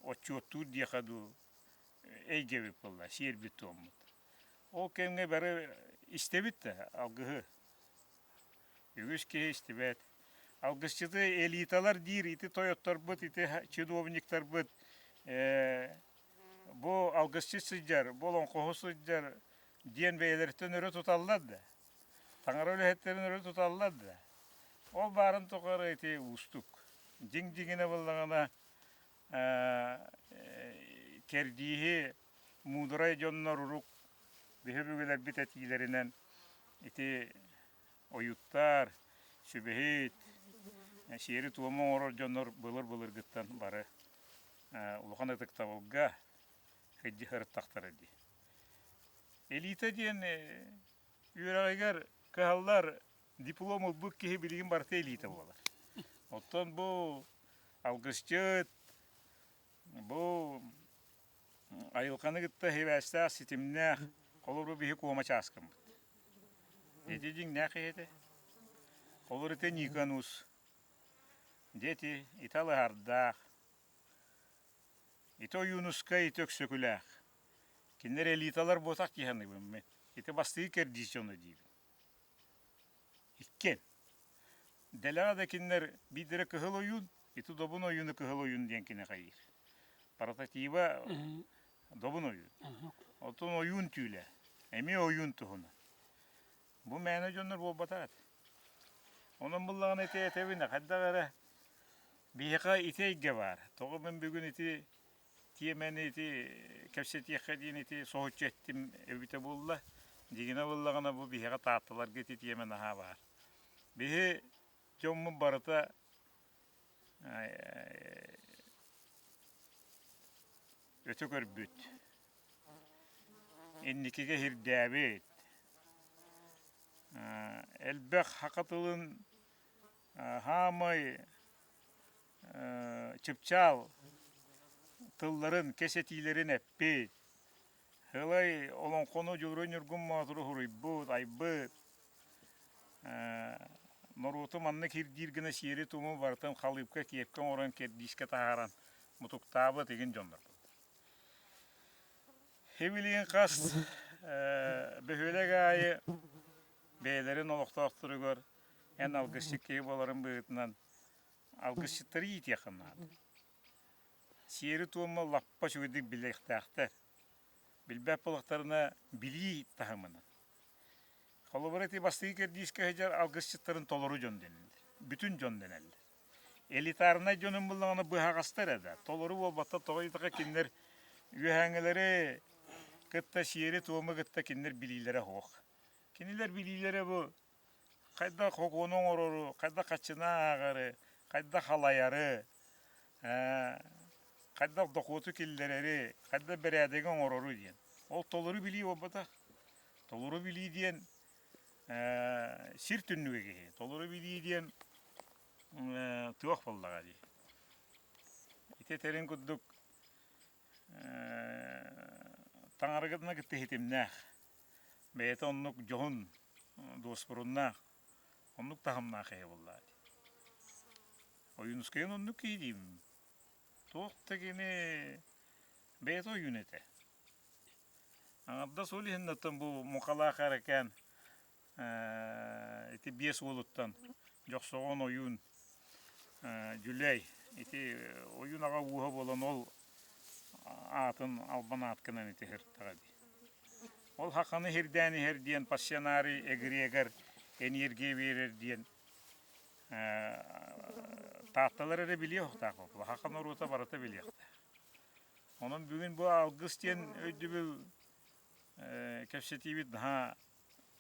отчуоттуур диэхэ дуу эйгэбит буолла, сиэрбит туоммут. Ол кэмҥэ бары истэбит да алгыһы. Үгүс киһи истибэт. Алгысчыты элиталар диир ити тойотторбут, ити чиновниктарбыт бу алгысчыт сылдьар, бу олоҥхоһу сылдьар диэн бэйэлэриттэн өрө туталлар да, таҥара үлэһиттэрин өрө туталлар да, ол баарын тухары ити уустук. Дьиҥ-дьиҥинэ буоллаҕына кэрдииһи муударай дьоннор урук биһи өбүгэлэрбит этиилэринэн ити ойуттар, сүбэһит, сиэри-туому оҥорор дьоннор былыр-былыргыттан бары улахан ытыктабылга сылдьа сырыттахтара дии. Элита диэн үөрэҕигэр кыһаллар диплом ылбыт киһи билигин барыта элита буолар. Оттон бу алгысчыт, бу айылҕаны кытта сибээстээх, ситимнээх, холобур биһи куома чааскаммыт. Ити дьиҥнээх киһи этэ. Холобур ити Никон Ус. Дьэ ити ити алыһардаах, ити Ойуунускай, ити Өксөкүлээх. Кинилэр элиталар буотах дии саныыбын мин. Ити бастакы кэрдиис дьоно диибин. Иккиэн. Дэлэҕэ да кинилэр биирдэрэ кыһыл ойуун, ити Добун ойууну кыһыл ойуун диэн кини хайыыр. Прототиба Добун ойуун. Оттон ойуун түүлэ. Эмиэ ойуун туһунан. Бу мээнэ дьоннор буолбатах этэ. Онон буллаҕына ити этэбин хайдах эрэ биһиэхэ ити эйгэ баар. Тоҕо мин бүгүн ити тиэмэни ити кэпсэтиэххэ диэн ити соһуччу эттим эбитэ буолла. Дьиҥинэ буоллаҕына бу биһиэхэ таатталарга ити тиэмэ наһаа баар. Биһи дьоммут барыта өтө көрбүт, инникигэ иһирдээбит, элбэх саха тылын хаамай чыпчаал тылларын, кэсэтиилэрин эппит, Һылай олоҥхону Дьулуруй Ньургун Боотуру суруйбут, айбыт, норуоту маннык ирдиир гына сиэри-туому барытын халыыпка, киэпкэ оҥорон кэрдиискэ таһааран мутуктаабыт игин дьоннорбут. Хибилиин хас бөһүөлэк аайы бэйэлэрин олохтоохторугар эн алгысчыт киһи буоларын быһыытынан алгысчыттары иитиэххэ наада. Сиэри-туому лаппа үчүгэйдик билиэхтээхтэр. Билбэт буоллахтарына билии таһымынан. Холобура ити бастакы кэрдиискэ сылдьар алгысчыттарын толору дьон дэнэллэр. Бүтүн дьон дэнэллэр. Элитарнай дьонун буллаҕына быһаҕастар эрэ да. Толору буолбаттар тоҕо диэтэххэ кинилэр үөһээҥҥилэри кытта сиэри-туому кытта кинилэр билиилэрэ суох. Кинилэр билиилэрэ бу хайдах хокуону оҥорору, хайдах хаччына ааҕары, хайдах халайары, хайдах дохуоту киллэрэри, хайдах бэрээдэги оҥорору диэн. Ол толору билии буолбатах. Толору билии диэн сир түннүгэ киһи. Толору билии диэн туох буоллаҕа дии. Ити этэрин курдук таҥарагытына кытта ситимнээх. Бэйэтэ оннук дьоһун дуоспуруннаах, оннук таһымнаах киһи буоллаҕа дии. Ойуунускайын оннук киһи диибин. Туох да кини бэйэтэ ойуун этэ. Аҥардас ол иһин оттон бу мукалаах эрэкээн ити биэс уолуттан Дьохсоҕон ойуун Дьүлэй. Ити ойуун аҕа ууһа буолан ол аатын албан ааткынан ити сырыттаҕа дии. Ол хаханы сирдээн иһэр диэн пассионарий эгрегор энергия биэрэр диэн Таатталар эрэ билиэ суохтаах Хаха норуота барыта билиэхтээх. Онон бүгүн бу алгыс диэн өйдөбүл кэпсэтиибит наһаа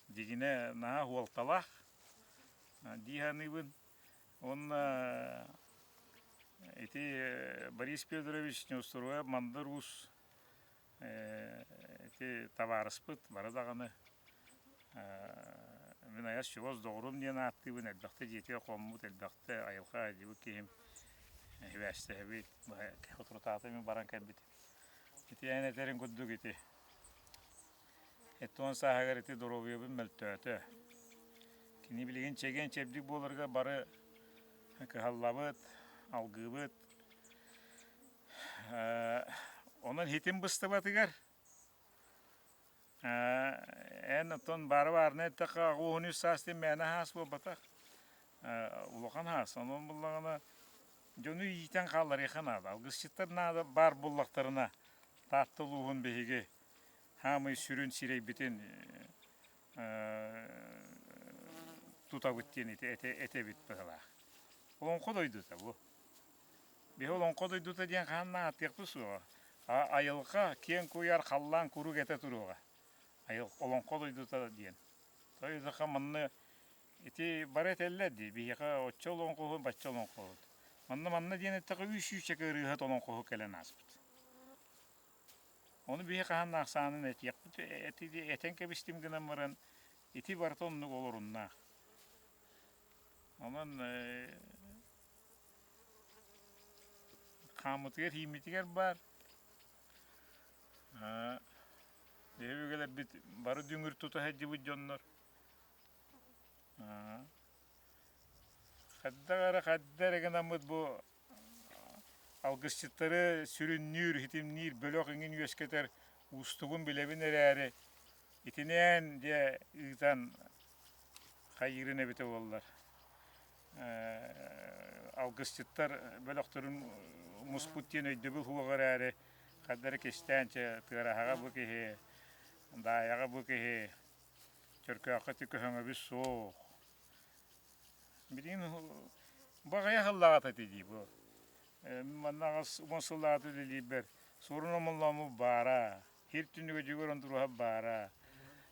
дьигинэ наһаа суолталаах дии саныыбын. Уонна ити Борис Федорович Неустроев Мандар Уус ити табаарыспыт бары даҕаны мин айас чугас доҕорум диэн ааттыыбын элбэхтэ дьиэтигэр хоммут элбэхтэ айылҕа айдьыбыт киһим сибээстэһэбит соторутааҕыта мин баран кэлбитим ити эн этэрин курдук ити 70 сааһыгар ити доруобуйабын мөлтөөтө кини билигин чэгиэн-чэбдик буоларга бары кыһаллабыт алгыыбыт Онон иһитим быстыбатыгар эн оттон баары баарына эттэххэ 83 саас диэн мээнэ хаас буолбатах улахан хаас. Онон буллаҕына дьону иитэн хаалларыахха наада. Алгысчыттар наада баар буллахтарына Таатта улууһун биһиги хаамый сүрүн сирэйбитин тутабыт диэн этэбит быһылаах. Олоҥхо дойдута бу. Биһи олоҥхо дойдута диэн хаһан ааттыахпыт суоҕа. Айылҕа киэҥ куйаар халлаан куруук этэ туруоҕа. Олоҥхо дойдута диэн. Тойдоха манна ити бары этэллэр дии биһиэхэ оччо олоҥхоһут, бачча олоҥхоһут. Манна манна диэн эттэххэ үс сүүсчэкэ ырыаһыт олоҥхоһу кэлэн ааспыт. Ону биһи хаһан ахсаанын этиэхпит этэн кэбистим гынан баран ити барыта оннук олоруннаах. Онон хааммытыгар ииммитигэр баар. Өбүгэлэрбит бары дүҥүр тута сылдьыбыт дьоннор. Хайдах эрэ хайда эрэ гынаммыт бу алгысчыттары сүрүннүүр, ситимниир бөлөх иҥин үөскэтэр уустугун билэбин эрээри, итинэн дьэ ыытан хайыырын эбитэ буоллар. Алгысчыттар бөлөхтөрүн муспут диэн өйдөбүл суох эрээри, хайда эрэ кистээн чэ Тыараһаҕа бу киһи, Даайаҕа бу киһи, Чөркөөххө ити көһөҥөбүт суох. Билигин бу аҕыйах сыллааҕыта ити дии бу. Манна 80 сыллааҕыта үлэлиирбэр суорун омоллооммут баара, сир түннүгэ дьүгэр ондуруһап баара,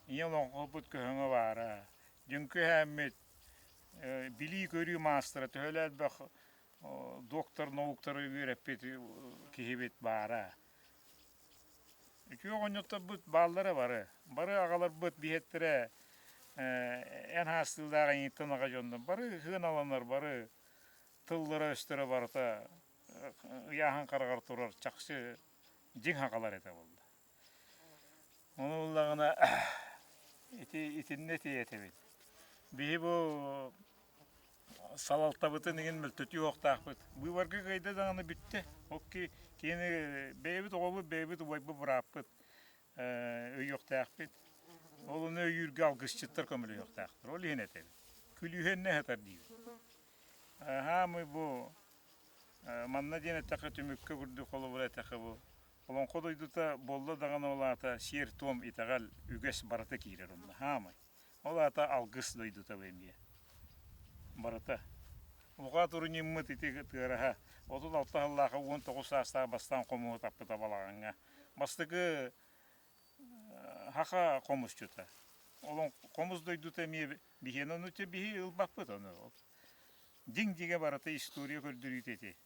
ийэ олоҥхоһуппут көһөҥө баара, дьүҥкү эһээммит билии-көрүү маастара төһөлөөх элбэх доктор науктары үөрэппит киһибит баара. Үтүө оҕонньотторбут бааллара бары. Бары аҕаларбыт биһиэттэрэ эн хаастыылаах эйигиттэн аҕа дьоннор бары сыаналанар, бары тыллара-өстөрө барыта ыйааһын хараҕар турар чахчы дьиҥ аҕалар этэ буолла. Ону буллаҕына ити итиннэ этиэтэбит. Биһи бу салалтабытын иҥин мөлтөтүү уохтаахпыт. Быыбарга кыайда даҕаны бүттэ. Ол кини бэйэбит оҕобут, бэйэбит убайбыт бырааппыт өйүөхтээхпит. Ол ону өйүүргэ алгысчыттар көмөлөһүөхтээхтэр. Ол иһин этэбит. Күлүүһүннэ сытар диибит. Аһаамый бу манна диэн эттэххэ түмүккэ курдук холобура эттэххэ бу Олоҥхо дойдута буолла даҕаны ол аата сиэр-туом, итэҕэл, үгэс барыта киирэр онно. Хаамай. Ол аата алгыс дойдута бу эмиэ. Барыта. Лука туруньуммут ити тыараһа 36 сыллаахха 19 саастаах бастаан хомуһу таппыта балаҕаҥҥа. Бастакы саха хомусчута. Олон хомус дойдута эмиэ биһиэнэ ону биһи ылбаппыт ону. Дьиҥ дьиҥэ барыта история көрдөрүүтэ ити.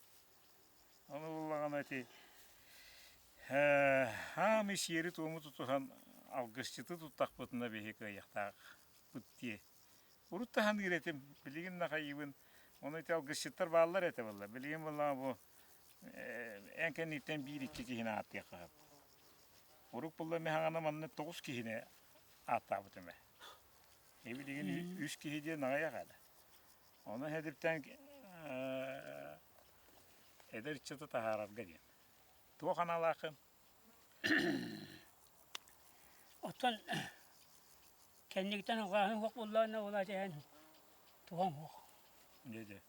Ону буллаҕына ити хаамый сиэри-туому тутуһан алгысчыты туттахпытына биһи кыайыахтаахпыт дии. Урут да саныыр этим, билигин да хайыыбын. Ону ити алгысчыттар бааллар этэ буолла. Билигин буоллаҕа бу эн кэнниттэн биир-икки киһини ааттыахха сөп. Урук булла миһаҕана манна тоҕус киһини ааттаабытым ээ. Э билигин үс киһи диэн аҕыйах этэ. Ону эдэртэн эдэр ыччаты таһаарарга диэн. Туох аналааххын? Оттон кэннигиттэн алҕааһын суох буоллаҕына ол аата эн туһаҥ суох. Дьэ дьэ.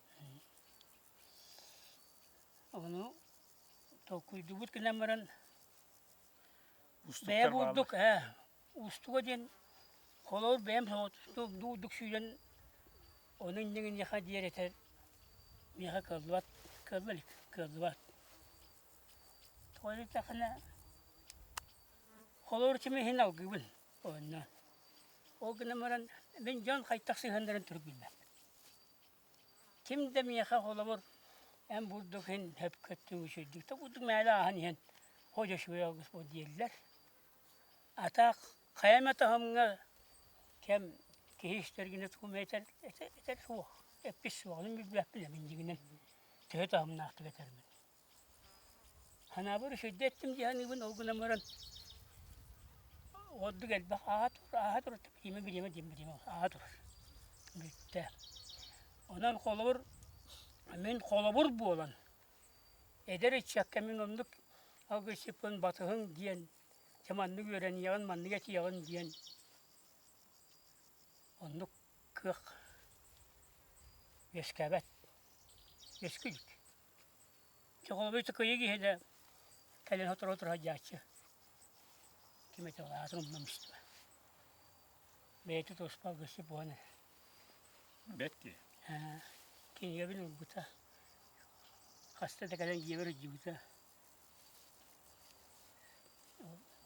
Ону толкуйдуубут гынан баран бэйэ бурдук ээ уустуга диэн холобур бэйэм соҕотохтуу сүүрэн ону инньэ гыныаха диэри этэр миэхэ кыаллыбат кыалла илик кыаллыбат. Тоҕо диэтэххинэ холобур ким иһин алгыыбын онно. Ол гынан баран мин дьон хайдах сыһыаннарын төрүт билбэппин. Ким да миэхэ холобур эн бурдук иһин сөпкө эттиҥ үчүгэйдик да курдук мээлэ ааһан иһэн ходь үчүгэй алгыс буол дииллэр. А так хайа эмэ таһымҥа кэм киһи истэргинэ тугу эмэ этэр этэр суох, эппит суох, ону билбэппин ээ мин дьиҥинэн төһө таһымнаахтык этэрбин. Санаабар үчүгэйдик эттим дии саныыбын, ол гынан баран ордук элбэх ааһа турар, ааһа турар, бириэмэ бириэмэ диэн бириэмэ ааһа турар. Бүттэ. Онон холобур, мин холобур буолан, эдэр ыччакка мин оннук алгысчыппын батыһыҥ диэн, дьэ маннык үөрэниэҕин, маннык этиэҕин диэн оннук кыах үөскээбэт, үөскүү илик. Чохолобуй кыйы киһи кэлэн сотору-сотору сылдьааччы. Ким этэ ол аатын умнам истибэ. Бэйэтэ туспа алгысчыт буолан эрэр. Бэт дии. Кинигэбин ылбыта. Хаста да кэлэн дьиэбэр илдьибитэ.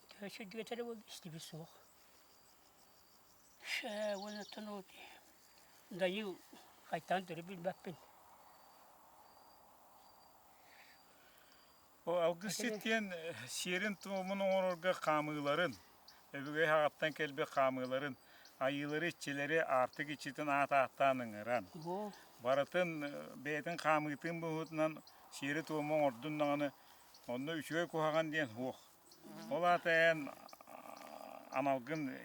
Төһө сирдик этэрэ буолла истибит суох. Уонна оттон ол Дайыы хайтаан төрүт билбэппин. Ол алгысчыт диэн сиэрин-туомун оҥорорго хаамыыларын, өбүгэ аҕаттан кэлбит хаамыыларын, айыылары, иччилэри аартык иччитин аат ааттаан ыҥыран, барытын бэйэтин хаамыытын быһыытынан сиэри-туому оҥордун даҕаны, онно үчүгэй куһаҕан диэн суох. Ол аата эн аналгын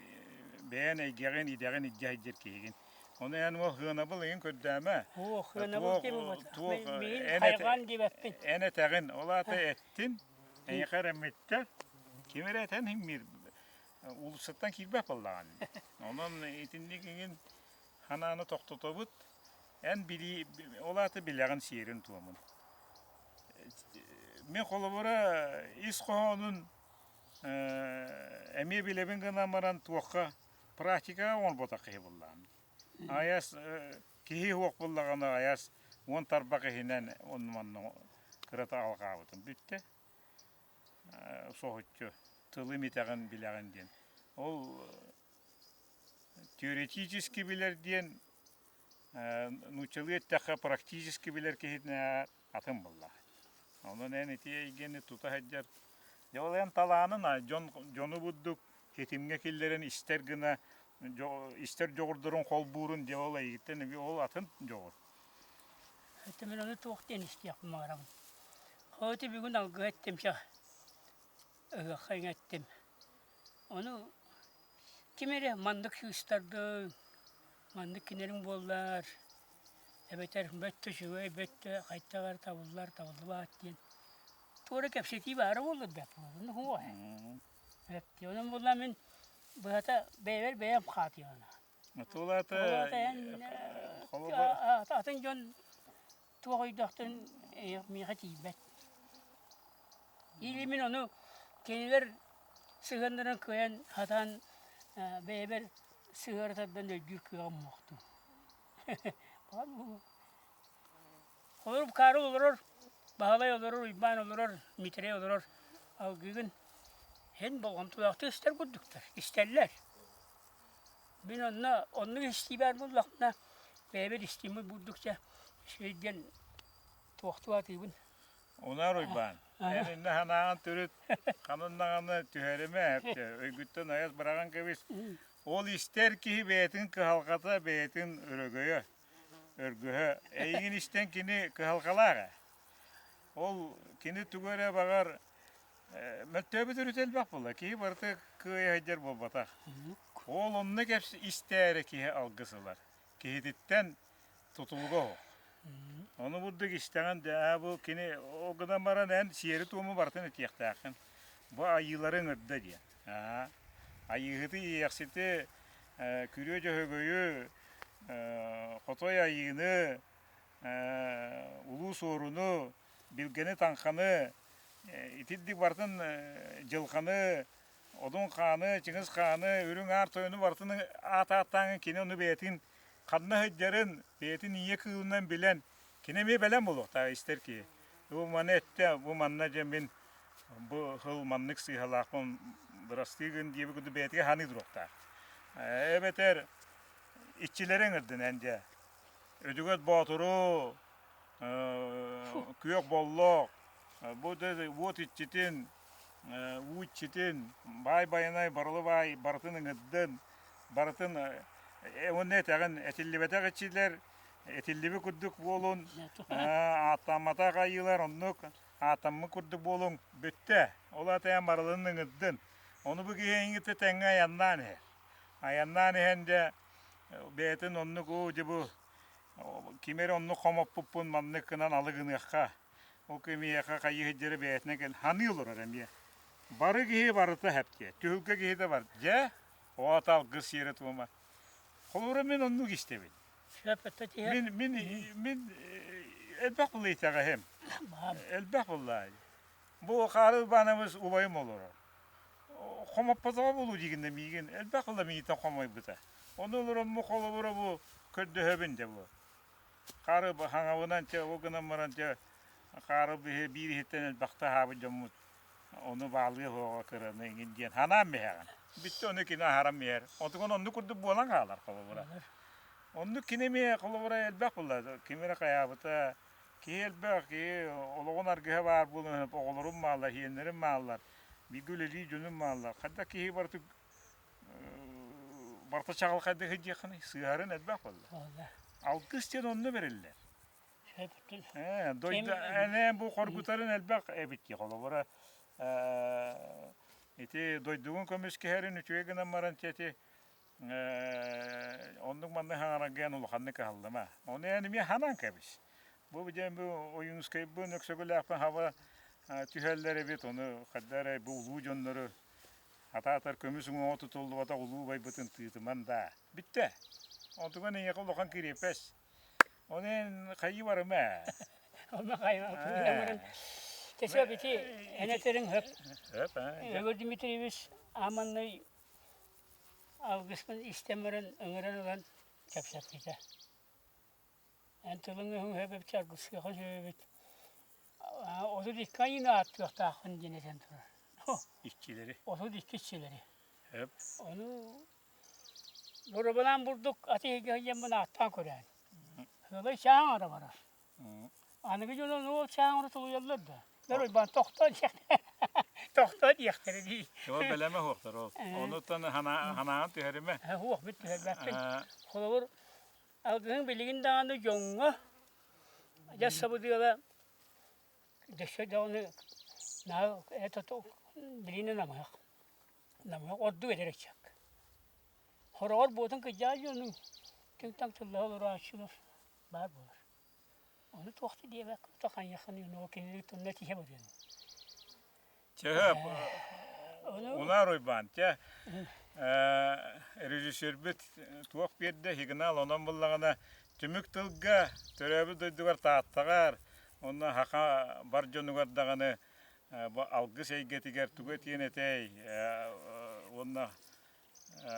бэйэн эйгэҕин, идэҕин илдьэ сылдьар киһигин. Ону эн ол сыанабыл ыйын көрдөмө. Суох, сыанабыл диэн буолбатах. Миигин хайҕаан диэбэппин. Эн этэҕин, ол аата эттин, эйиэхэ эрэммиттэр, ким эрэ этэн иһиммиир, уулуссаттан киирбэт буоллаҕын. Онон итинник игин ханааны тохтотобут. Эн билии, ол аата билэҕин сиэрин-туомун. Мин холобура ис хоһоонун эмиэ билэбин гынан баран туохха практикаҕа оҥорботох киһи буоллаҕым. Айас киһи суох буоллаҕына айас уон тарбах иһинэн онну-манна кырата алҕаабытым бүттэ. Соһуччу тылым итэҕин билэҕин диэн. Ол теоретически билэр диэн нууччалыы эттэххэ практически билэр киһитинэ атын буолла. Онон эн ити эйгэни тута сылдьар. Дьэ ол эн талаанын дьон дьону бурдук тэтимҥэ киллэрэн истэр гына истэр дьоҕурдарын холбуурун дьэ ол эйигиттэн ол атын дьоҕур. Это мин ону туох диэн истиэхпин баҕарабын. Хоoti бүгүн алгыһа эттим чэ ыһыахха иҥэттим. Ону ким эрэ маннык сыыстардыҥ, маннык кинилэриҥ буоллар, эбэтэр бөттө үчүгэй, бөттө хайдах эрэ табыллар, табыллыбат диэн туора кэпсэтии баара буоллар бэрт буолар. Суох ээ. Онон буоллар мин быһата бэйэбэр бэйэм хаатыйабын. Тулата атын дьон туох өйдөөхтөрүн миэхэ тиийбэт. Или мин ону кинилэр сыһыаннарын кыайан сатаан бэйэбэр сыһыара тардан өйдүүр кыаҕым суохтун. Олору Карл олорор, Баһылай олорор, Уйбаан олорор, Митрей олорор алгыгын һин болҕомтолоохтук истэр курдуктар, истэллэр. Мин онно оннук истии баар буоллахпына, бэйэбэр истииммит бурдук дьэ үчүгэй диэн туохтуу атыыбын. Унаар Уйбаан, эн иннэ санааҕын төрүт ханан даҕаны түһэримэ, өйгүттэн айас быраҕан кэбис. Ол истэр киһи бэйэтин кыһалҕата, бэйэтин өрөгөйө, өргөһө. Эйигин истэн кини кыһалҕалаах ээ. Ол кини тугу эрэ баҕар мөлтөөбүт өрүтэ элбэх буолла. Киһи барыта кыайа сылдьар буолбатах. Ол онно кэпс истээрэ киһи алгыс ылар. Киһититтэн тутулуга суох. Ону бурдук истэҕин даа бу кини ол гынан баран эн сиэри-туому барытын этиэхтээххин. Бу айыылары ыҥырда диэн. Аа. Айыыһыты, иэйэхсити, күрүө дьөһөгөйү, хотой айыыны, улуу суоруну. Билгэни, таҥханы, итирдик барытын дьылҕаны, Одун хааны, Чыҥыс хааны, Үрүҥ Аар тойону барытын аат ааттааҥҥын кини ону бэйэтин ханна сылдьарын, бэйэтин ийэ кыылынан билэн, кини эмиэ бэлэм буолуохтаах истэр киһи. Бу маны эттэ, бу манна дьэ мин бу сыл маннык сыыһалаахпын бырастыы гын диэбит курдук бэйэтигэр саныы туруохтаах. Эбэтэр иччилэри ыҥырдын эн дьэ. Өдүгэт Боотуру, Күөх Боллоох, бу уот иччитин, уу иччитин, баай байанай, барылы баай барытын ыҥырдын, барытын уонна этэҕин этиллибэтэх иччилэр этиллибит курдук буолун, ааттамматах айыылар оннук ааттаммыт курдук буолуҥ, бүттэ. Ол аата эн барылын ыҥырдын. Ону бу киһи эйигиттэн тэҥҥэ айаннаан иһэр. Айаннаан иһэн дьэ бэйэтин оннук уу дьэ бу ким эрэ оннук хомоппуппун маннык гынан алы гыныахха Ол кэмиэхэ хайыһыйдары бэйэтинэн кэл ханыы олорор эмиэ. Бары киһи барыта хэптиэ. Түһүлгэ киһитэ бар. Дьэ, оҕото алгыс сиэрэ туома. Холобура мин оннук истэбин. Мин мин мин элбэх булла итэҕэһим. Элбэх булла. Бу Хаары Ыбаанабыс убайым олорор. Хомоппотоҕо буолуу диигин да миигин элбэх булла миигиттэн хомойбута. Ону олоромму холобура бу көрдөһөбүн дьэ бу. Хаары хаҥабынан чэ ол гынан баран чэ хаары биһи биир иһиттэн элбэхтэ аһаабыт дьоммут ону баалыа суоҕа кыраны эҥин диэн ханаан биһэҕин. Бүттэ ону кини аһаран биһэр. Онтугун оннук курдук буолан хаалар холобура. Оннук кини эмиэ холобура элбэх буолла. Ким эрэ хайаабыта киһи элбэх, киһи олоҕун аргыһа баар буолан оҕолорум бааллар, сиэннэрим бааллар, бииргэ үлэлии дьонум бааллар. Хайдах киһи барыта барыта чаҕылхайдык сылдьыаххыный? Сыыһарын элбэх буолла. Алгыс диэн онно бэриллэр. Дойду эн бу хоргутарын элбэх эбит дии холобура ити дойдугун көмүскэһэрин үчүгэй гынан баран ити оннук маннык хаҥарарга эн улаханнык кыһаллыма. Ону эн эмиэ ханаан кэбис. Бу диэн бу Ойуунускайбын, Өксөкүлээхпин хаба түһэллэр эбит, ону хайда эрэ бу улуу дьоннору Атаатар көмүс уҥуоҕа тутуллубатах улуу убайбытын тыытыман даа. Бүттэ. Онтуган эйиэхэ улахан кириэппэс. Оны эн хайыы барыма ээ. Онно хайыы Тэсэ бити эн этериҥ хөп. Хөп ээ. Егор Дмитриевич ааманнай алгыспын истэн баран ыҥыран ылан кэпсэппитэ. Эн тылыҥ өһүҥ сөп эбит, алгысыаха сөп эбит. 32 айыыны ааттыахтааххын диэн этэн турар. Иччилэри. 32 иччилэри. Сөп. Ону боробалаан бурдук атыыга сылдьаммын ааттаан көрөөн. Сыалай чааҥ ара барар. Аныгы дьон ону ол чааҥ тулуйаллар да. Бэр уйбаан тохтоо диэхтэрэ. Тохтоо диэхтэрэ дии. Ол бэлэмэ суохтар ол. Онуттан ханаан түһэримэ. Суох бүт түһэрбэппин. Холобур Алгыһыҥ билигин даҕаны дьоҥҥо дьэ сабыдыала дөссө даҕаны наһаа это билигин намыһах намыһах ордук эдэр ыччакка. Хороҕор буотун кырдьаҕас дьонуҥ түҥ-таҥ тыллаһа олорооччулар баар буолар. Ону туох да диэбэккэ тута хайыаххыный ону кинилэр тылына тиһэ барыаҥ. Чэ, Унаар Уйбаан, чэ, режиссербит туох биэрдэ, сигнал онон буллаҕына түмүк тылга төрөөбүт дойдугар Тааттаҕар, уонна саха бар дьонугар даҕаны бу алгыс эйгэтигэр тугу этиэн этэй уонна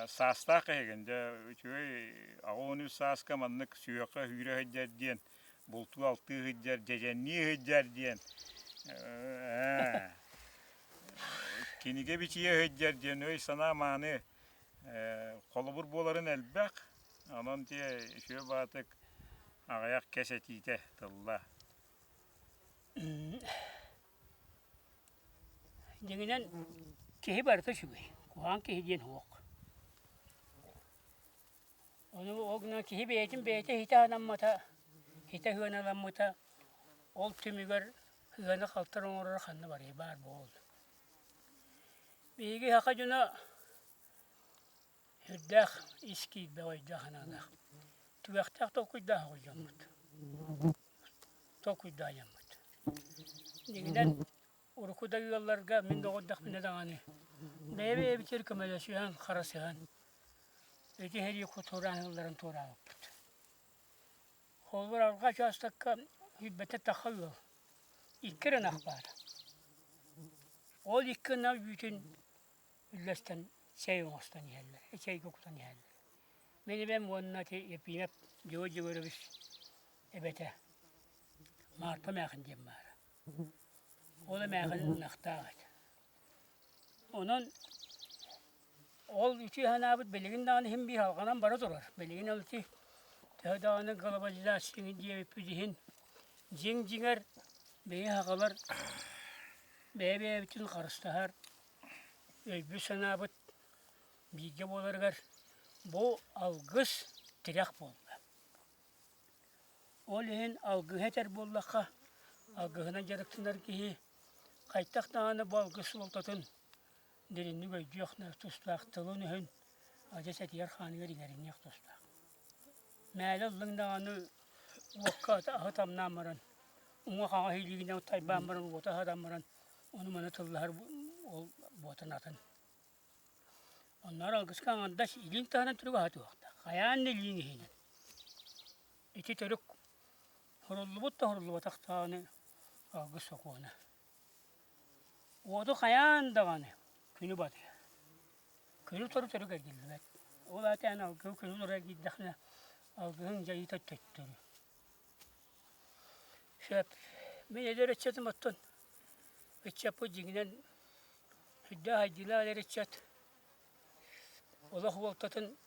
Саастаах эһигин, дьэ үчүгэй 83 сааска маннык сүһүөххэ сүүрэ сылдьар диэн, бултуу-алтыы сылдьар, дьэдьэннии сылдьар диэн, ээ, кинигэ бичийэ сылдьар диэн өй-санаа мааны холобур буоларын элбэх. Онон дьэ үчүгэй баҕатык аҕыйах кэс этиитэ тылла. Дьиҥинэн, киһи барыта үчүгэй, куһаҕан киһи диэн суох. Ону ол гынан киһи бэйэтин бэйэтэ иһитэ анаммата, иһитэ сыаналаммыта, ол түмүгэр сыана халтар оҥороро ханна барыай, баар буолуо. Биһиги саха дьоно сүрдээх ис киирбэх өйдөөх-санаалаах, түгэхтээх толкуйдаах оҕо дьоммут. Толкуйдаайаммыт. Дьиҥинэн, урукку да ыалларга мин доҕордохпуна даҕаны бэйэ-бэйэбитигэр көмөлөсүһэн, харасыһан ити сэрии туораан ыалларын туораабыппыт. Холобур, арҕаа учаастакка сүүрбэттэн тахха ыал. Икки эрэ ынах баара. Ол икки ынах үүтүн үллэстэн чэй оҥостон иһэллэр, чэйгэ кутан иһэллэр. Мин эбэм уонна ити Епимэп Георгий Егорович эбэтэ Маарпа эмээхин диэн баара. Ол эмээхин ынахтаах этэ. Онон ол үтүө санаабыт билигин даҕаны иһин биир алҕанан бара турар. Билигин ол ити төһө даҕаны глобализация диэбиппит иһин дьиҥ-дьиҥэр бэйэ аҕалар бэйэ-бэйэбитин харыстаһар өйбүт-санаабыт бииргэ буоларыгар бу алгыс тирэх буолла. Ол иһин алгыһы этэр буоллахха, алгыһынан дьарыктанар киһи хайдах даҕаны бу алгыс суолтатын дириҥник өйдүөх тустаах тылын-өһүн адьас этигэр-хааныгар иҥэриниэх тустаах. Мээлэ ыллыҥ даҕаны уокка аһы тамнаан баран, уҥа-хаҥас илиигинэн тайбаан баран уоту аһатан баран ону-маны тыллаһар ол буотан атын. Оннооҕор алгыска аҥардас илииҥ таһынан төрүк аһатыахтаах, хайаан да илииҥ иһинэн. Ити төрүк суруллубут да суруллубатах даҕаны алгыс сокуона. Уоту хайаан даҕаны күнү батыһар. Күнү утары төрүк эргиллибэт. Ол аата эн алгыһы күнү утары эргийдэххинэ алгыһыҥ дьайыыта төттөрү. Сөп. Мин эдэр ыччатым оттон ыччаппыт дьиҥинэн сүрдээх айдыылаах эдэр ыччат олох уолтатын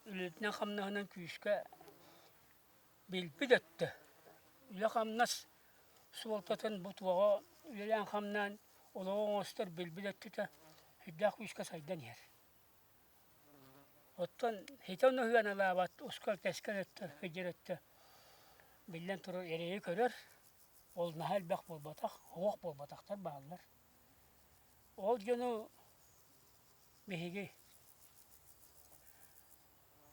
үлэтинэн-хамнаһынан күүскэ билбит өттө. Үлэ-хамнас суолтатын бу туоҕа үлэлээн-хамнаан олоҕу оҥостор билбит өттүтэ сүрдээх күүскэ сайдан иһэр. Оттон ити ону сыаналаабат ускал-тэскэл өттө, сылдьар өттө биллэн турар эрэйи көрөр, ол наһаа элбэх буолбатах, оһох буолбатахтар бааллар. Ол дьону биһиги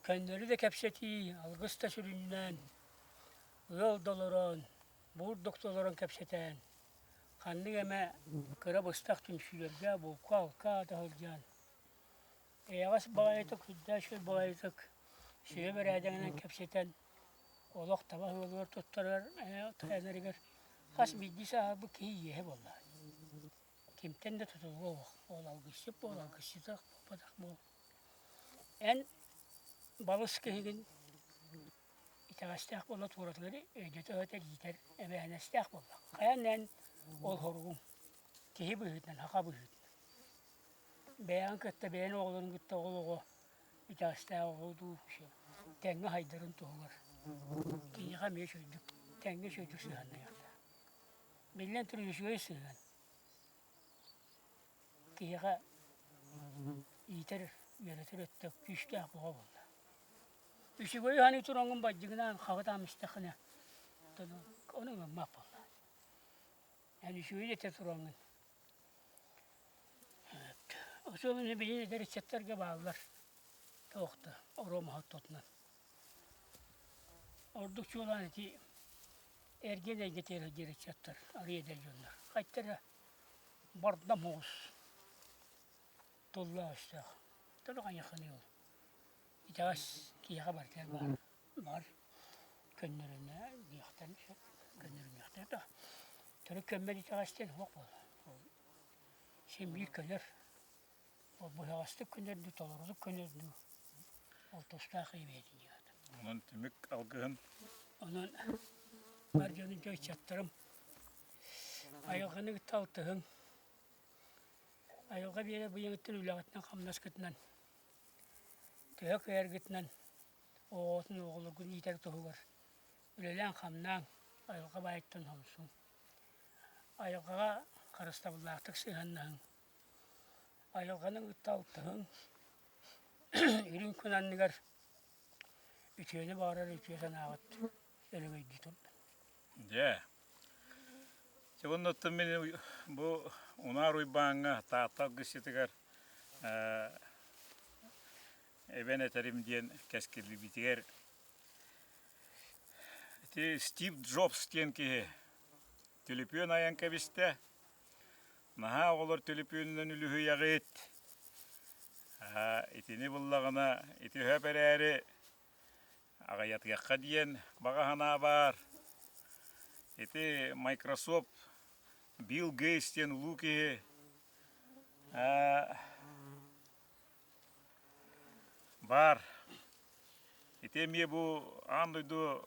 көннөрү да кэпсэтии, алгыс да сүрүннээн, ыал да олорон, буурдук да олорон кэпсэтэн, ханнык эмэ кыра быстах түмсүүлэргэ булка-алка да сылдьан Эйэҕэс баҕайытык, сүрдээх үчүгэй баҕайытык сүбэ бэрээдэгинэн кэпсэтэн, олох таба ыалыгар туттарар тайанарыгар хас биирдии сааһырбыт киһи иэһэ буоллаҕа. Кимтэн да тутулуга суох. Ол алгысчыт буол, алгысчытах буолбатах буол. Эн балыс киһигин итэҕэстээх буола туоратыгар өйдөтө-өтөр иитэр эбээһинэстээх буоллахха. Хайаан эн ол хоругуҥ киһи быһыытынан, саха быһыытынан. Бэйэҕин кытта бэйэн оҕолорун кытта ол оҕо итэҕэстээх оҕо дуу тэҥҥэ сайдарын туһугар киниэхэ эмиэ үчүгэйдик тэҥҥэ үчүгэйдик сыһыаннаһыахтаах. Биллэн турар үчүгэй сыһыан киһиэхэ иитэр үөрэтэр өттө күүстээх бөҕө буолла. Үчүгэйи саныы тураҥҥын бадьыгынаан хаҕытаан истэххинэ ону ылыммат буолла. Эн үчүгэйи этэ тураҥҥын Особенно билигин эдэр ыччаттарга бааллар туох да оруомаһа ортотунан. Ордук чуолаан ити эргиэн эйгэтигэр сылдьар ыччаттар, арыый эдэр дьоннор. Хайтара бардам оҕус тыллаах-өстөөх. Тоҕо хайыаххыный ол? Итэҕэс киһиэхэ барытыгар баар. Баар көннөрүнэ диэхтэрин сөп, көннөрүнүөхтэрэ да. Төрүт көммөт итэҕэстэн суох буолла. Ол син биир көнөр. Ол быһаҕастык көнөр дуу, толорутук көнөр дуу, ол тустаах иэбэйэтин дьыалата. Онон түмүк алгыһын Онон бар дьонум дьэ ыччаттарым айылҕаны кытта алтыһыҥ. Айылҕа биэрэр быйаҥыттан үлэҕитинэн-хамнаскытынан төһө кыайаргытынан оҕоҕутун оҕолоргун иитэр туһугар үлэлээн-хамнаан, айылҕа баайыттан хомсуҥ. Айылҕаҕа харыстабыллаахтык сыһыаннаһыҥ. Айылҕаны кытта алтыһыҥ. Үрүҥ күн анныгар үтүөнү баҕарар үтүө санааҕыт өрөгөйдүү турдун. Дьэ, дьэ уонна оттон мин бу Унаар Уйбааҥҥа Таатта алгысчытыгар эбэн этэрим диэн кэскилибитигэр ити Стив Джобс диэн киһи түлүпүөн айан кэбистэ. Наһаа оҕолор түлүпүөнүнэн үлүһүйэҕит. Итини буллаҕына ити өһөп эрээри аҕыйатыахха диэн баҕа санаа баар. Ити Microsoft Билл Гейтс диэн улуу киһи баар. Ити эмиэ бу аан дойду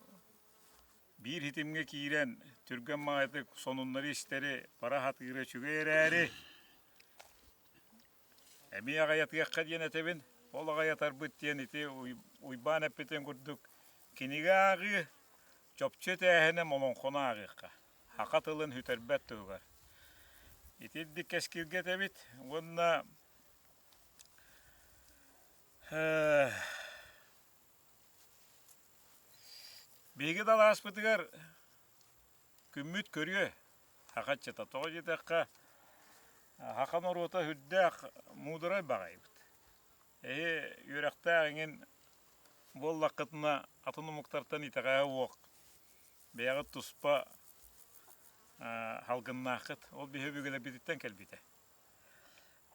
биир ситимҥэ киирэн түргэн баҕайытык сонуннары истэри бара сатыыра үчүгэй эрээри эмиэ аҕыйатыахха диэн этэбин. Ол аҕыйатарбыт диэн ити Уйбаан эппитин курдук кинигэ ааҕыы, чопчу этээһинэ олоҥхону ааҕыахха. Саха тылын сүтэрбэт туһугар. Итирдик кэскилгэ этэбит уонна Биһиги да алааспытыгар күммүт көрүө саха ыччата. Тоҕо диэтэххэ, саха норуота сүрдээх муударай баҕайыбыт. Эһи үөрэхтээх эҥин буоллаххытына атын омуктартан итэҕэһэ уох бэйэҕит туспа салгыннааххыт. Ол биһи өбүгэлэрбититтэн кэлбитэ.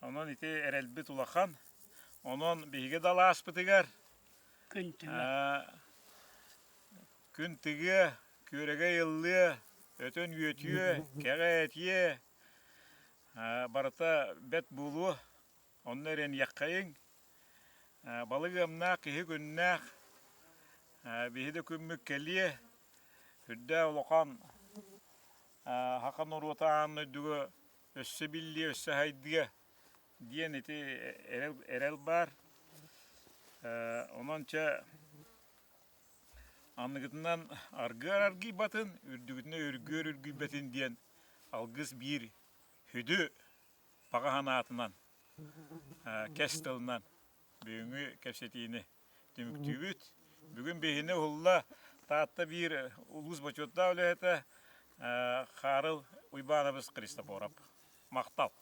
Онон ити эрэлбит улахан. Онон биһиги да алааспытыгар Күн тыгыа. Күн тыгыа, күөрэгэй ыллыа, өтөн үөтүө, кэҕэ этиэ, барыта бэт буолуо. Онно эрэниэххэйиҥ. Балык ыамнаах, киһи күннээх, биһи да күммүт кэлиэ. Үрдээх улахан саха норуота аан дойдуга өссө биллиэ, өссө хайдыа диэн ити эрэл, эрэл баар. Онон чэ анныгытынан аргыар аргыйбатын, үрдүгүтүнэ үргүөр үргүйбэтин диэн алгыс биир сүдү баҕа санаатынан, кэс тылынан бүгүҥҥү кэпсэтиини түмүктүүбүт. Бүгүн биһини уһулла Таатта биир улуус бочуоттаах үлэһитэ Хаарыл Уйбаанабыс Христофоров. Махтал!